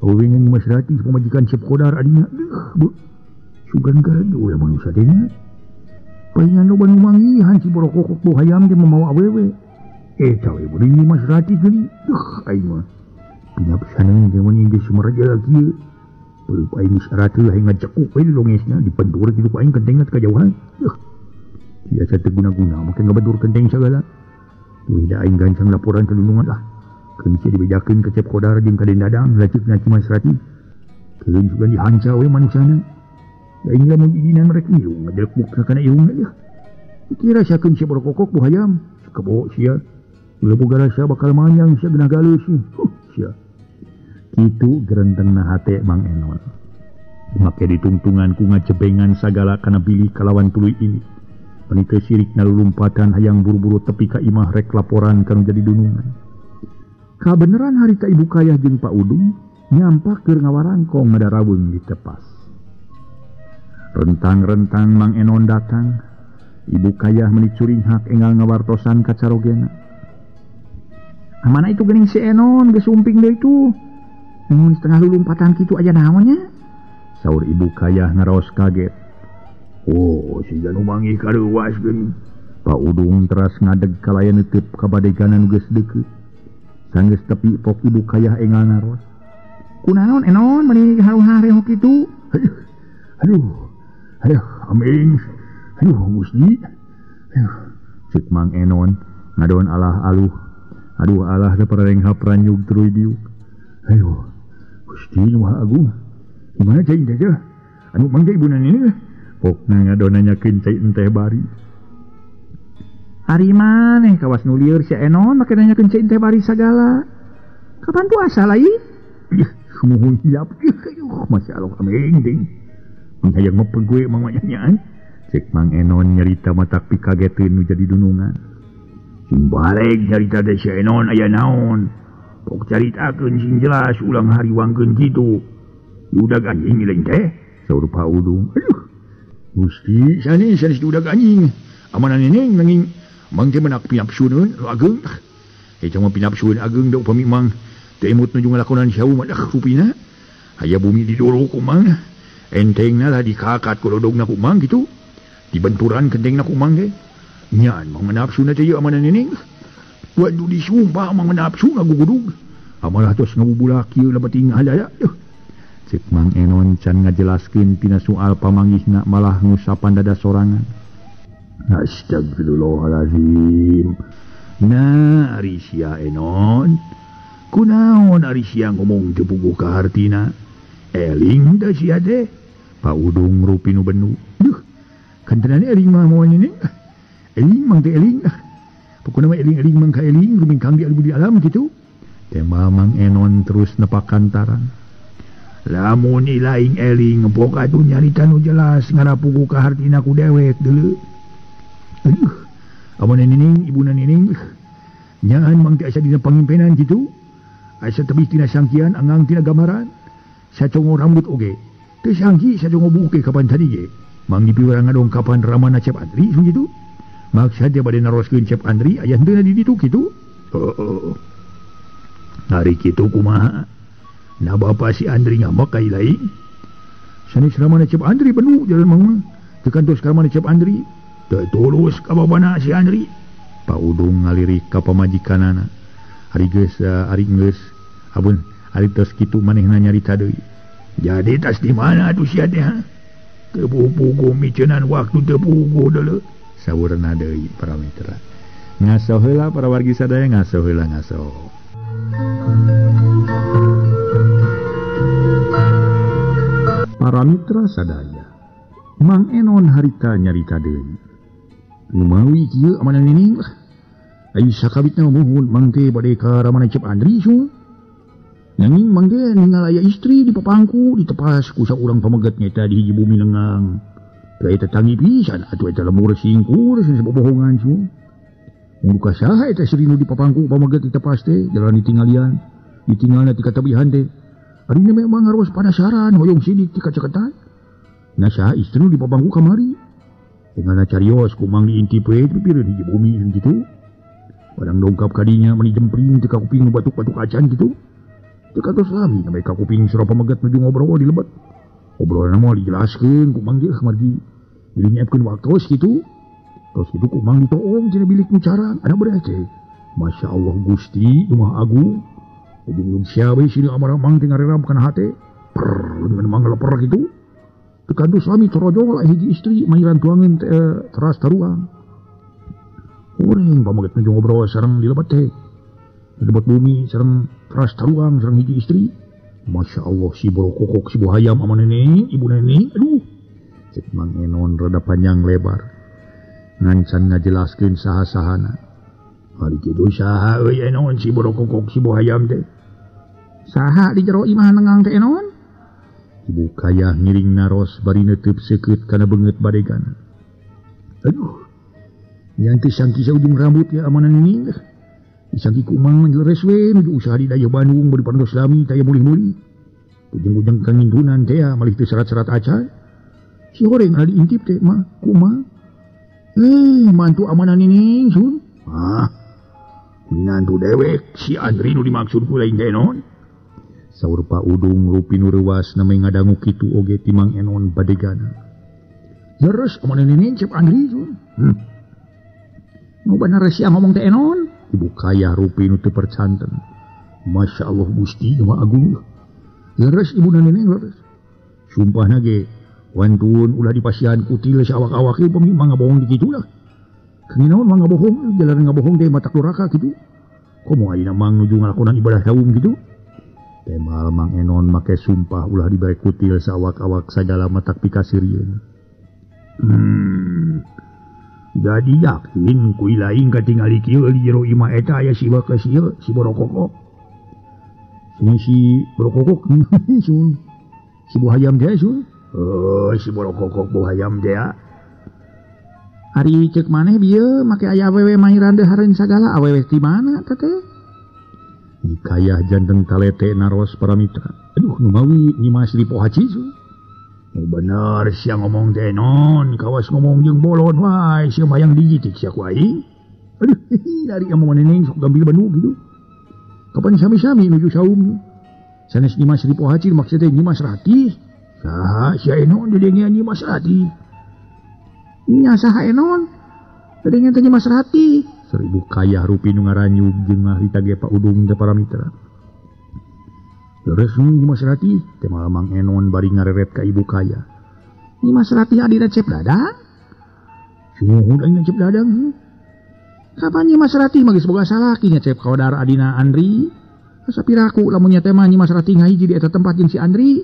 awewe Nyimas Ratih pamajikan Cep Kodar adinya. Deuh, sugan garede ulah manusia teh nya. Palingan loba nu manggihan si borokokok bau hayam teh mamawa awewe. Eta we beureum Nyimas Ratih geuning. Duh, aing mah pinapsaneun teh mun geus sumeraja kieu. Peureub aing geus ratuh aing ngajekuk we longesna dipendur kitu aing kentengna teh kajauhan. Duh. Biasa teu guna-guna make ngabedur kenteng sagala. Tuh da aing gancang laporan ke dunungan lah. Keun sia dibejakeun ka Cep Kodar jeung ka Den Dadang laceukna Nyimas Ratih. Keun sugan dihanca we manusiana. Aing lamun izinan mereka irung ngajelekmuk kana irungna ieu. Dikira sakeun si borokokok bu hayam, kebo sia. Ulah boga rasa bakal manyang sia geunah galus. Huh, sia. Kitu gerentengna hate Mang Enon. Make ditungtungan ku ngajebengan sagala kana bilih kalawan tuluy ini. Meuni teu sirikna lulumpatan hayang buru-buru tepi ka imah rek laporan kanu jadi dunungan. Kabeneran harita Ibu Kayah jeung Pak Udung nyampak keur ngawarangkong ngadarawung di tepas. Rentang-rentang Mang Enon datang. Ibu Kayah meuni curinghak enggal ngawartosan ka carogena. Amana itu geuning si Enon geus sumping deui tuh. Mun setengah lulumpatan kitu aya naon nya? Saur Ibu Kayah ngaraos kaget. Oh, si janu manggih kareuwas geuning. Pak Udung teras ngadeg kalayan neuteub ka badeganan nu geus deukeut. Sanggeus tepi pok Ibu Kayah enggal naros. Kunaon Enon meuni haru-hareho kitu? Aduh. Aduh, aming. Aduh, Gusti. Aduh, ceuk Mang Enon ngadon alah aluh. Aduh alah teh pararengha pranyug tuluy diuk. Aduh, Gusti nu Maha Agung. Kumaha cai teh? Anu mangga ibuna ini? Pokna ngadon nanyakeun cai enteh bari. Ari maneh kawas nu lieur si Enon make nanyakeun cai enteh bari sagala. Kapan puasa lain? Ih, sumuhun hilap. Aduh, masyaallah aming ting. Hayang mepeg gue mang manyanyaan. Cek Mang Enon nyarita matak pikageteun nu jadi dunungan. Sing bareg nyarita teh si Enon aya naon. Pok caritakeun sing jelas ulang hariwangkeun kitu. Diudag anjing lain teh. Saur Pak Udung. Aduh. Gusti sanes sanes diudag anjing. Amanan neneng nanging mang teh menak pinapsuneun nu ageung. Eta mah pinapsueun ageung da upami mang teu emut nuju ngalakonan sawu mah dah rupina. Aya bumi didoro ku mang. Entengna lah dikakat ku lodogna ku mang kitu. Dibenturan kentengna ku mang teh. Nyan mang nafsuna teh ieu amanan neneng. Waduh disumpah mang nafsu ngagugudug. Amalah tos ngabubulak kieu lah bating halaya. Cek Mang Enon can ngajelaskeun tina soal pamanggihna malah ngusapan dada sorangan. Astagfirullahalazim. Nah ari sia Enon, kunaon ari sia ngomong teu puguh ka hartina? Eling teh sia teh. Pak Udung rupi nu benu. Duh, kantenan eling mah moal ini. Eling mang teh eling. Pokona mah eling-eling mang ka eling rumingkang di budi alam kitu. Tema Mang Enon terus nepakan tarang. Lamun ilaing eling pok atuh nyarita nu jelas ngarapugu ka hartina ku dewek deuleu. Aduh, amun nining ibuna nining nyaan mang teh asa dina pangimpenan kitu. Asa tebih tina sangkian anggang tina gambaran. Sacongo rambut oge. Teu sangki sacongo buuk ge kapan tadi ge. Mang dipiwarang ngadongkapan ramana Cep Andri sun kitu. Maksad dia bade naroskeun Cep Andri aya henteu di ditu kitu. Heeh. Ari kitu kumaha? Nah bapa si Andri ngambek ka ilaing. Sanes ramana Cep Andri benu jalan mang mah. Teu kantos ka ramana Cep Andri. Teu tulus ka bapana si Andri. Pak Udung ngalirik ka pamajikanana. Ari geus ari geus abun ari tos kitu manehna nyarita deui. Jadi tas di mana atuh sia teh? Teu puguh miceunan waktu teu puguh deuleu. Saurna deui para mitra. Ngaso heula para wargi sadaya ngaso heula ngaso. Para mitra sadaya, Mang Enon harita nyarita deui. Lumawi kieu amanah nining lah. Ai sakabitna muhun mang teh bade ka ramana Cep Andri su. Nanging mang teh ningal aya istri di papangku ditepas ku saurang pameget nya di hiji bumi lengang. Teu eta tangi pisan atuh eta lemur singkur sanes bobohongan su. Mun ka saha eta istri nu di papangku pameget ditepas teh jalan ditinggalian. Ditinggalna ti katabihan teh. Arina memang harus penasaran hoyong sidik ti kaceketan. Nah saha istri nu di papangku kamari. Tinggalna carios ku mang diintip we pipireun hiji bumi kitu. Padang dongkap kadinya meni jempring teu ka kuping batuk-batuk acan kitu. Teu katos lami sampai ka kuping sura pameget nuju ngobrol di lebet. Obrolan mah dijelaskeun ku mang ge margi jadi nyiapkeun waktos kitu. Terus kitu ku mang ditoong cenah bilik nu carang ada berece. Masya Allah Gusti Maha Agung. Ujung-ujung siapa sini amarah mang teh ngareram kana hate. Per dengan mang leper kitu. Teu kantos lami torojol hiji istri mairan tuangeun teras taruang. Urang pameget nuju ngobrol sareng di lebet teh. Di lebet bumi sareng teras taruang sareng hiji istri. Masya Allah si borokokok si buhayam ama nenek ibu nenek aduh. Cek Mang Enon rada panjang lebar. Ngancan ngajelaskeun saha-sahana. Hari kitu saha euy Enon si borokokok si buhayam teh. Saha di jero imah nengang teh Enon? Ibu kayah ngiring naros bari neuteub seukeut kana beungeut badegana. Aduh. Yang teh sangki saujung rambut ya amanah nining. Disangki ku mang leres we nuju usaha di dayeuh Bandung bari parantos lami taya mulih-mulih. Ujung-ujung kangintunan teh malih teu serat-serat acan. Si horeng anu diintip teh mah kumaha? Mantu amanah nining sun. Ah. Minantu dewek si Andri nu dimaksud ku lain teh non. Saur Pak Udung rupi nu reuwas name ngadangu kitu oge ti Mang Enon badegana. Leres amanah nining Cep Andri sun. Nu bener sia ngomong teh Enon. Ibu kaya rupi nu teu percanten. Masya Allah Gusti Maha Agung. Leres ibu nenek leres. Sumpahna ge wantun ulah dipasihan kutil saawak-awak ieu pami mah ngabohong di kitu lah. Kenginaon mah ngabohong, jalan ngabohong teh matak duraka kitu. Komo ayeuna mang nuju ngalakonan ibadah saum kitu. Temal Mang Enon make sumpah ulah dibere kutil saawak-awak sagala matak pikasirieun. Jadi yakin ku ilaing katingali kieu di jero imah eta aya si bakas ieu si borokokok. Ini si borokokok sun. Si buhayam teh sun. Oh, si borokokok buhayam teh. Ari ceuk maneh bieu make aya awewe mahiran dehareun sagala awewe ti mana teh teh? Dikayah janten talete naros para mitra. Aduh nu mawi Nyimas Sri Pohaci sun. Oh bener sia ngomong teh non, kawas ngomong jeung bolon wae sia hayang digitik sia ku aing. Aduh, dari omongan neneng sok gambil banu gitu. Kapan sami-sami nuju saum. Sanes Nyimas Sri Pohaci maksud teh Nyimas Ratih. Saha sia Enon didengean Nyimas Ratih. Nya saha Enon? Didengean teh Nyimas Ratih. Seribu kayah rupi nu ngaranyug jeung ngahrita ge Pak Udung teh para mitra. Leres Nyi Mas Ratih teh Mang Enon bari ngareret ka ibu kaya. Nyi Mas Ratih adina Cep Dadang? Sumuhun aing Cep Dadang. Kapan Nyi Mas Ratih mah geus boga salaki nya Cep Kodar adina Andri? Asa piraku lamun nya teh mah Nyi Mas Ratih ngahiji di eta tempat jeung si Andri.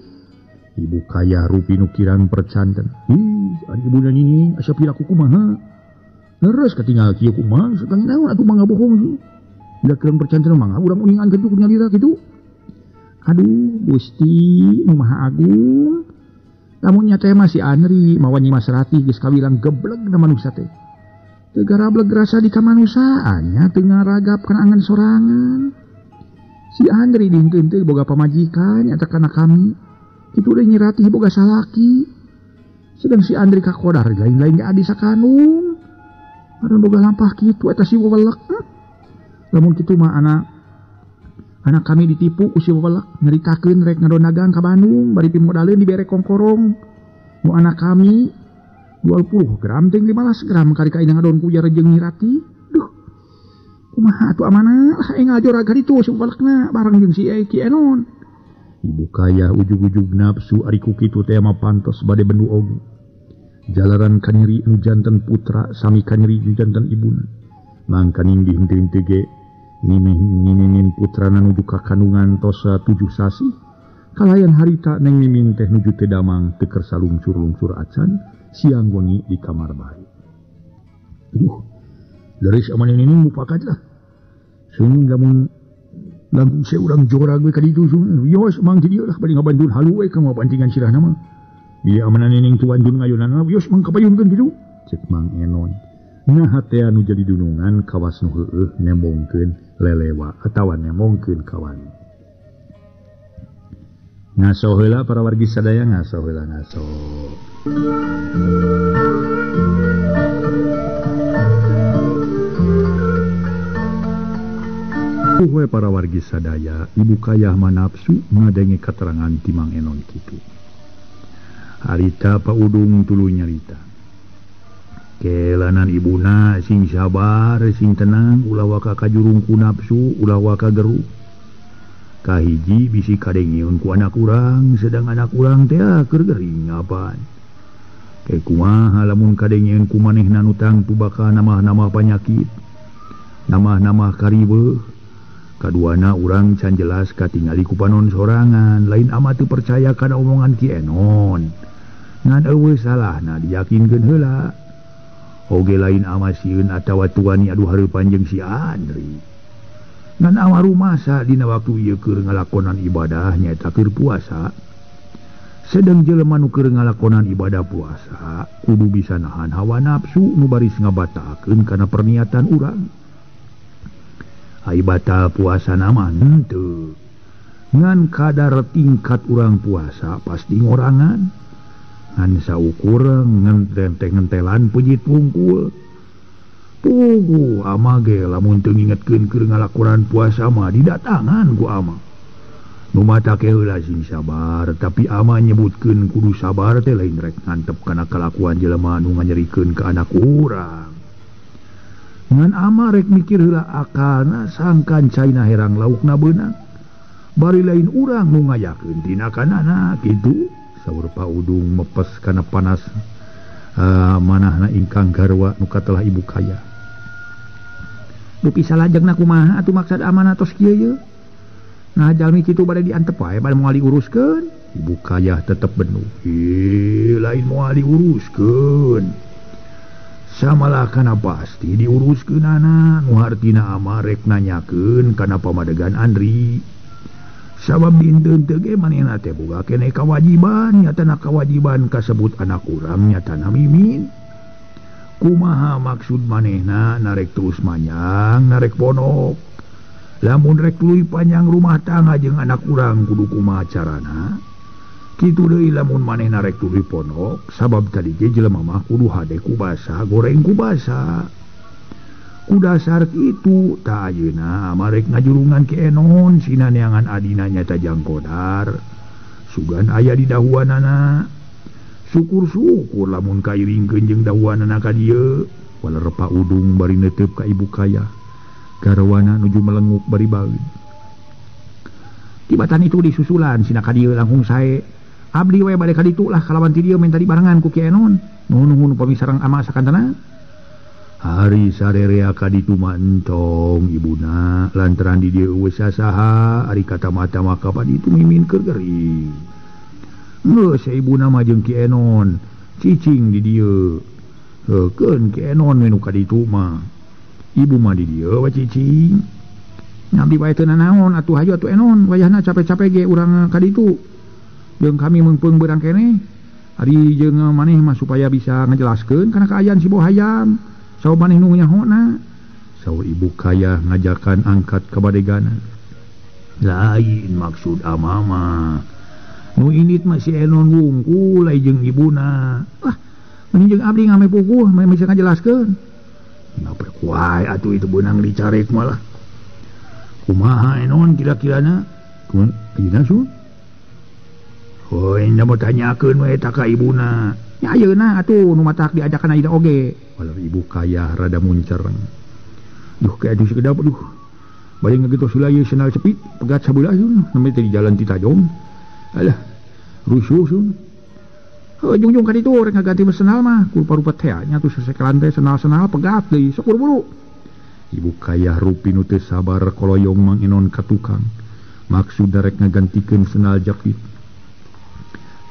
Ibu kaya rupi nu kirang percanten. Ih, ari ibuna nyinying asa piraku kumaha? Leres katingal kieu kumaha sakang naon atuh mah ngabohong. Da kirang percanten mah urang uningan kitu ku nyalira kitu. Aduh, Gusti nu Maha Agung. Lamun nya teh mah si Andri mawa Nyi Mas Ratih geus kawilang gebleg na manusa teh. Teu garableg rasa di kamanusaannya teu ngaragap kana angan sorangan. Si Andri dinten teh boga pamajikan nyata kana kami. Kitu deui Nyi Ratih boga salaki. Sedang si Andri kakodar lain-lain ge adi sakanung. Aduh boga lampah kitu eta si wewelek. Lamun kitu mah anak kami ditipu ku si wewelek nyaritakeun rek ngadonagang ka Bandung bari pimodaleun dibere kongkorong. Nu anak kami 20 gram ting 15 gram kari ka ngadon ku jeung Nyi Ratih. Duh. Kumaha atuh amanah lah aing ngajorag ka ditu si wewelekna bareng jeung si Ki Enon. Ibu kaya ujug-ujug nafsu ari ku kitu teh mah pantos bade bendu oge. Jalaran kanyeri nu janten putra sami kanyeri nu janten ibuna. Mangkaning dihenteu ge nimimin putrana nuju ka kandungan tos 7 sasih. Kalayan harita Neng Mimin teh nuju teu damang teu kersa lungsur-lungsur acan siang wengi di kamar bae. Aduh, leres aman ini mufakat lah. Sung lamun langkung saya urang jorag we ka ditu wios mang ti dieu lah bari ngabantun halu we ka ngabantingan sirahna mah. Ieu amanan nining tuan dun ngayunana wios mang kapayunkeun kitu. Cek Mang Enon. Nah hatea nu jadi dunungan kawas nu heueuh nembongkeun lelewa atawa nembongkeun kawan. Ngaso heula para wargi sadaya ngaso heula ngaso. Uwe para wargi sadaya, ibu kayah manapsu ngadenge katerangan ti Mang Enon kitu. Harita Pak Udung tuluy nyarita. Kelanan ibuna sing sabar, sing tenang, ulah waka kajurung ku nafsu, ulah waka geru. Kahiji bisi kadengeun ku anak urang, sedang anak urang teh keur gering apaan. Ke kumaha lamun kadengeun ku manehna nu tangtu bakal namah-namah panyakit, namah-namah kariweuh. Kaduana urang can jelas katingali ku panon sorangan, lain amat teu percaya kana omongan Ki Enon. Ngan eueuh salahna diyakinkeun heula. Oge lain ama sieun atawa tuani adu hareupan jeung si Andri. Ngan ama rumasa dina waktu ieu keur ngalakonan ibadah nyaeta keur puasa. Sedang jelema nu keur ngalakonan ibadah puasa kudu bisa nahan hawa nafsu nu baris ngabatakeun kana perniatan urang. Ai batal puasa nama henteu. Ngan kadar tingkat urang puasa pasti ngorangan. Ngan saukur ngenteng-ngentelan pejit wungkul. Puguh ama ge lamun teu ngingetkeun keur ngalakonan puasa mah didatangan ku ama. Nu mata ke heula sing sabar, tapi ama nyebutkeun kudu sabar teh lain rek ngantep kana kalakuan jelema nu nganyerikeun ka anak urang. Ngan ama rek mikir heula akalna sangkan caina herang laukna beunang. Bari lain urang nu ngayakeun tinakanana kitu. Saur Pak Udung mepes kana panas manahna ingkang garwa nu katelah ibu kaya. Dupi salajengna kumaha atuh maksad amanah tos kieu ye? Nah jalmi kitu bade diantep wae bade moal diuruskeun. Ibu kaya tetep benuh. Ih, lain moal diuruskeun. Samalah kana pasti diuruskeunana nu hartina ama rek nanyakeun kana pamadegan Andri. Sabab dinten teu ge manehna teh boga keneh kawajiban, nyatana kawajiban kasebut anak urang nyatana Mimin. Kumaha maksud manehna narek terus manjang, narek ponok. Lamun rek tuluy panjang rumah tangga jeung anak urang kudu kumaha carana? Kitu deui lamun manehna rek tuluy ponok, sabab tadi ge jelema mah kudu hade ku basa, goreng ku basa. Ku dasar kitu tah ayeuna marek ngajurungan Ki Enon sina neangan adina nyata Jang Kodar. Sugan aya di dahuanana. Syukur-syukur lamun kairingkeun jeung dahuanana ka dieu. Waler Pak Udung bari neuteup ka ibu kaya. Garwana nuju melenguk bari baeud. Tibatan itu disusulan sina ka dieu langkung sae. Abdi we bade ka ditu lah kalawan ti dieu minta dibarengan ku Ki Enon. Nuhun-nuhun upami sareng ama sakantana. Hari sarerea ka ditu mah entong ibuna lantaran di dieu eueuh sasaha ari kata mata maka pa ditu mimin keur gering. Geus ibuna mah jeung Ki Enon cicing di dieu. Heukeun Ki Enon we nu ka ditu mah. Ibu mah di dieu we cicing. Ngabdi wae teu nanaon atuh hayu atuh Enon wayahna capek-capek ge urang ka ditu. Jeung kami meungpeung beurang keneh. Ari jeung maneh mah supaya bisa ngajelaskeun kana kaayaan si Bohayam. Saur maneh nu nyahona. Saur ibu kaya ngajakan angkat ka badegana. Lain maksud amama. Nu indit mah si Enon wungkul ai jeung ibuna. Lah, mending jeung abdi ngame puguh mah bisa ngajelaskeun. Ngape kuai atuh itu beunang dicarek malah. Kumaha Enon kira-kirana? Kun ayeuna sun? Heuy, nya mau tanyakeun we eta ka ibuna. Nya ayeuna atuh nu matak diajakan ayeuna oge. Walau ibu kaya rada muncereng. Duh kayak aduh sekedap aduh. Bari ngagetos heula ieu sendal cepit pegat sabelah sun nembe teh di jalan ti Tajong. Alah, rusuh sun. Heuh jungjung ka ditu rek ngaganti sendal mah ku rupa-rupa teh nya atuh sasekelan teh sendal-sendal pegat deui sok buru-buru. Ibu kaya rupi nu teu sabar koloyong Mang Enon ka tukang. Maksud rek ngagantikeun sendal japit.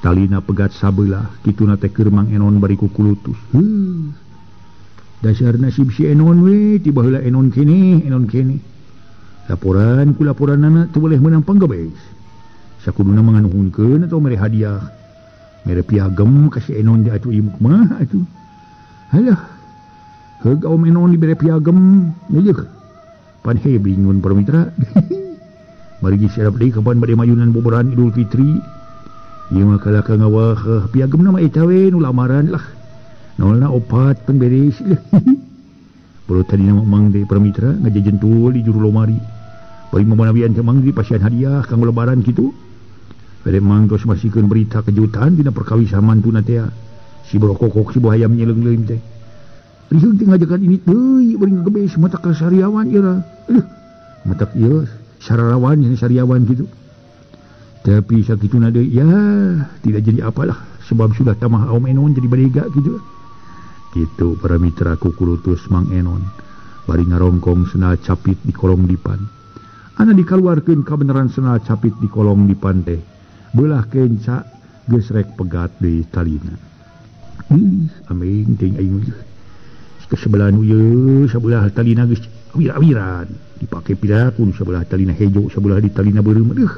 Talina pegat sabelah kituna teh keur Mang Enon bari kukulutus. Heuh. Dasar nasib si Enon we tiba heula Enon keneh, Enon keneh. Laporan ku laporanana teu boleh meunang panggebes. Sakuduna manganuhunkeun atau mere hadiah. Mere piagem ka si Enon di atuh ieu kumaha atuh. Halah. Heug om Enon dibere piagem, leuh. Pan hebing mun para mitra. Mari geus siap deui kapan bade mayunan boboran Idul Fitri. Ieu mah kalaka ngawah piagem mah eta we nu lamaran lah. Nolna opat pan beres. Baru tadi nama mang deui para mitra ngajejentul di juru lomari. Bari mamanawian teh mang di pasian hadiah kanggo lebaran kitu. Bade mang tos masikeun berita kejutan dina perkawisan mantuna teh. Si brokokok si bohayam nyeleung-leung teh. Riheung teh ngajakan ini deui bari ngagebes mata ka sariawan ieu lah. Aduh, matak ieu sararawan ini sariawan kitu. Tapi sakituna deui ya tidak jadi apalah sebab sudah tamah Om Enon jadi badega kitu. Kitu para mitra kukulutus Mang Enon bari ngarongkong sendal capit di kolong dipan. Ana dikaluarkeun kabeneran sendal capit di kolong dipan teh. Beulah kenca geus rek pegat deui talina. Ih, ameng teuing aing ke sebelah nu ieu sabelah talina geus awir-awiran dipake piraku sabelah talina hejo sabelah di talina beureum. Aduh.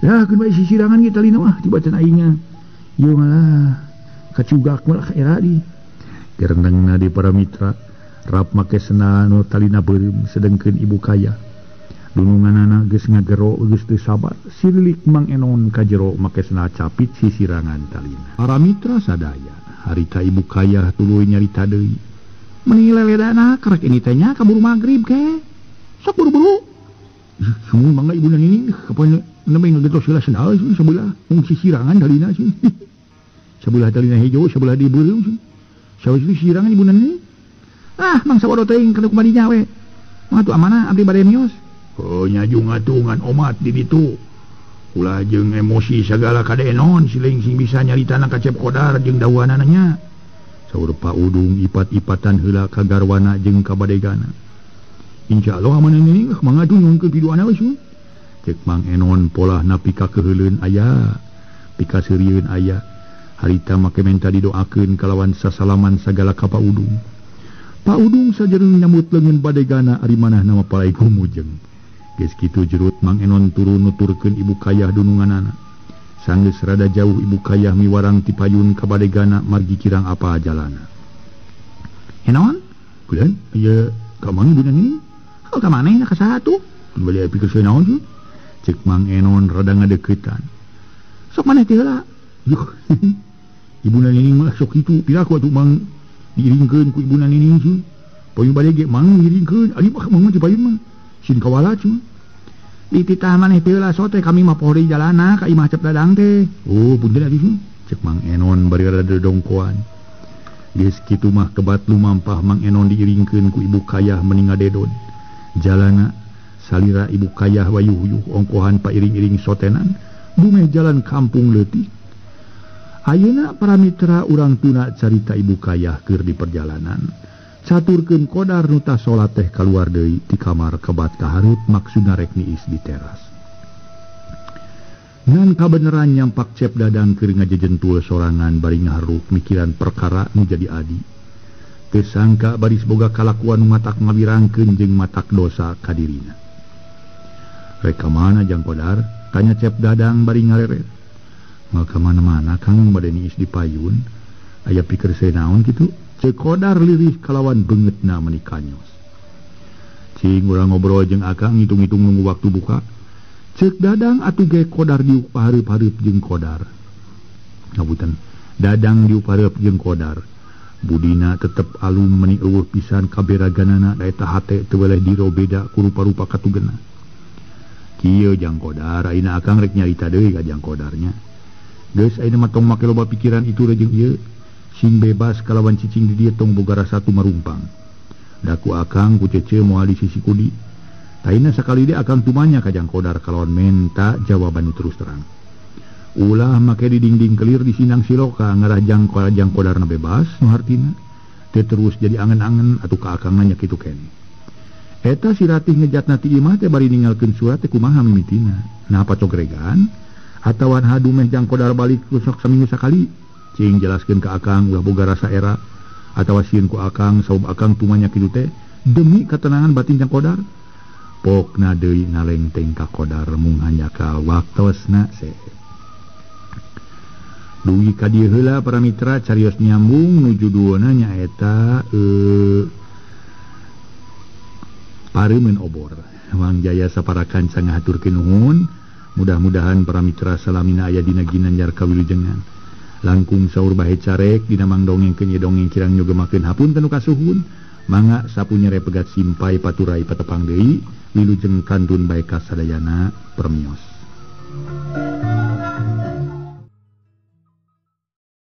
Lah keun bae sisirangan ge talina mah tibatan aingnya. Ieu malah kacugak malah era di. Gerendengna di para mitra rap make sendal nu talina beureum sedengkeun ibu kaya. Dununganana geus ngagero geus teu sabar sirilik Mang Enon ka jero make sendal capit sisirangan talina. Para mitra sadaya harita ibu kaya tuluy nyarita deui. Meni leledana karek ini teh nya kaburu magrib ke. Sok buru-buru. Sumuhun mangga ibu nini kapan nembe ngagetos heula sendal sabelah mung sisirangan talina sih. Sabelah talina hejo sabelah di beureum sih. Sabelah sisirangan ibu nini. Ah mangsa bodoh teuing kana kumadinya we. Mah atuh amanah abdi bade mios. Oh nyajung atungan omat di ditu. Ulah jeung emosi sagala ka Enon siling sing bisa nyaritana ka Cep Kodar jeung dawanana nya. Saur Pak Udung ipat-ipatan heula ka garwana jeung ka badegana. Insyaallah amanah nini mangga atuh nyungkeun piduana we sun. Cek Mang Enon polah napi ka keuheuleun aya, pika seurieun aya. Harita make menta didoakeun kalawan sasalaman sagala ka Pak Udung. Pak Udung sajereng nyambut leungeun badegana ari manah nama palai kumujeng. Geus kitu jerut Mang Enon turun nuturkeun ibu kayah dununganana. Sanggeus rada jauh ibu kayah miwarang ti payun ka badegana margi kirang apa jalana. Enon? Kulan aya ka mana ibu nini? Oh ka maneh ka saha tuh? Bali pikir saya naon sih? Cek Mang Enon rada ngadeukeutan. Sok maneh teh heula. Yuh. Ibu nini mah sok kitu piraku atuh Mang diiringkeun ku ibu nini sih. Payun bade ge Mang ngiringkeun ari mah Mang mah ti payun mah. Sin kawala cuy. Dititah maneh teh heula sote kami mah poho deui jalana ka imah Cep Dadang teh. Oh punten atuh sih. Cek Mang Enon bari rada dongkoan. Geus kitu mah kebat lumampah Mang Enon diiringkeun ku ibu kayah meni ngadedod. Jalana Salira ibu kayah wayuh-yuh ongkohan pairing-iring sotenan dumeh jalan kampung leutik. Ayeuna para mitra urang tuna carita ibu kayah keur di perjalanan. Caturkeun Kodar nu tas salat teh kaluar deui ti kamar kebat ka hareup maksudna rek niis di teras. Ngan kabeneran nyampak Cep Dadang keur ngajejentul sorangan bari ngaharuk mikiran perkara nu jadi adi. Teu sangka baris boga kalakuan nu matak ngawirangkeun jeung matak dosa ka dirina. Rek ka mana Jang Kodar? Tanya Cep Dadang bari ngareret. Moal ka mana-mana Kang bade niis di payun. Aya pikir saya naon kitu? Cek Kodar lirih kalawan beungeutna meuni kanyos. Cing urang ngobrol jeung Akang ngitung-ngitung nunggu waktu buka. Cek Dadang atuh ge Kodar diuk pahareup-hareup jeung Kodar. Ngapunten, Dadang diuk pahareup jeung Kodar. Budina tetep alum meuni eueuh pisan kaberaganana da eta hate teu weleh diro beda ku rupa-rupa katugena. Kieu Jang Kodar, ayeuna Akang rek nyarita deui ka Jang Kodarnya. Geus ayeuna mah tong make loba pikiran itu jeung ieu. Sing bebas kalawan cicing di dieu tong boga rasa tumarumpang. Da ku Akang ku cece moal di sisi kudi. Taina sakali deui Akang tumanya ka Jang Kodar kalawan menta jawaban nu terus terang. Ulah make di dinding kelir di sinang siloka ngarah Jang Kodarna bebas nu hartina. Teu terus jadi angen-angen atuh ka Akang nya kitu keneh. Eta si Ratih ngejatna ti imah teh bari ninggalkeun surat teh kumaha mimitina. Nah pacogregan atawa hadu meh Jang Kodar balik sok saminggu sakali. Cing jelaskeun ka Akang ulah boga rasa era atawa sieun ku Akang saub Akang tumanya kitu teh demi ketenangan batin Jang Kodar. Pokna deui nalengteng ka Kodar mung hanya ka waktosna se. Dugi ka dieu heula para mitra carios nyambung nu judulna nyaeta Pareumeun Obor. Mang Jaya sapara kanca ngahaturkeun nuhun. Mudah-mudahan para mitra salamina aya dina ginanjar kawilujengan. Langkung saur bahe carek dina mang dongeng keun dongeng kirang nyugemakeun hapunten nu kasuhun. Mangga sapunyere pegat simpai paturai patepang deui wilujeng kantun bae kasadayana permios.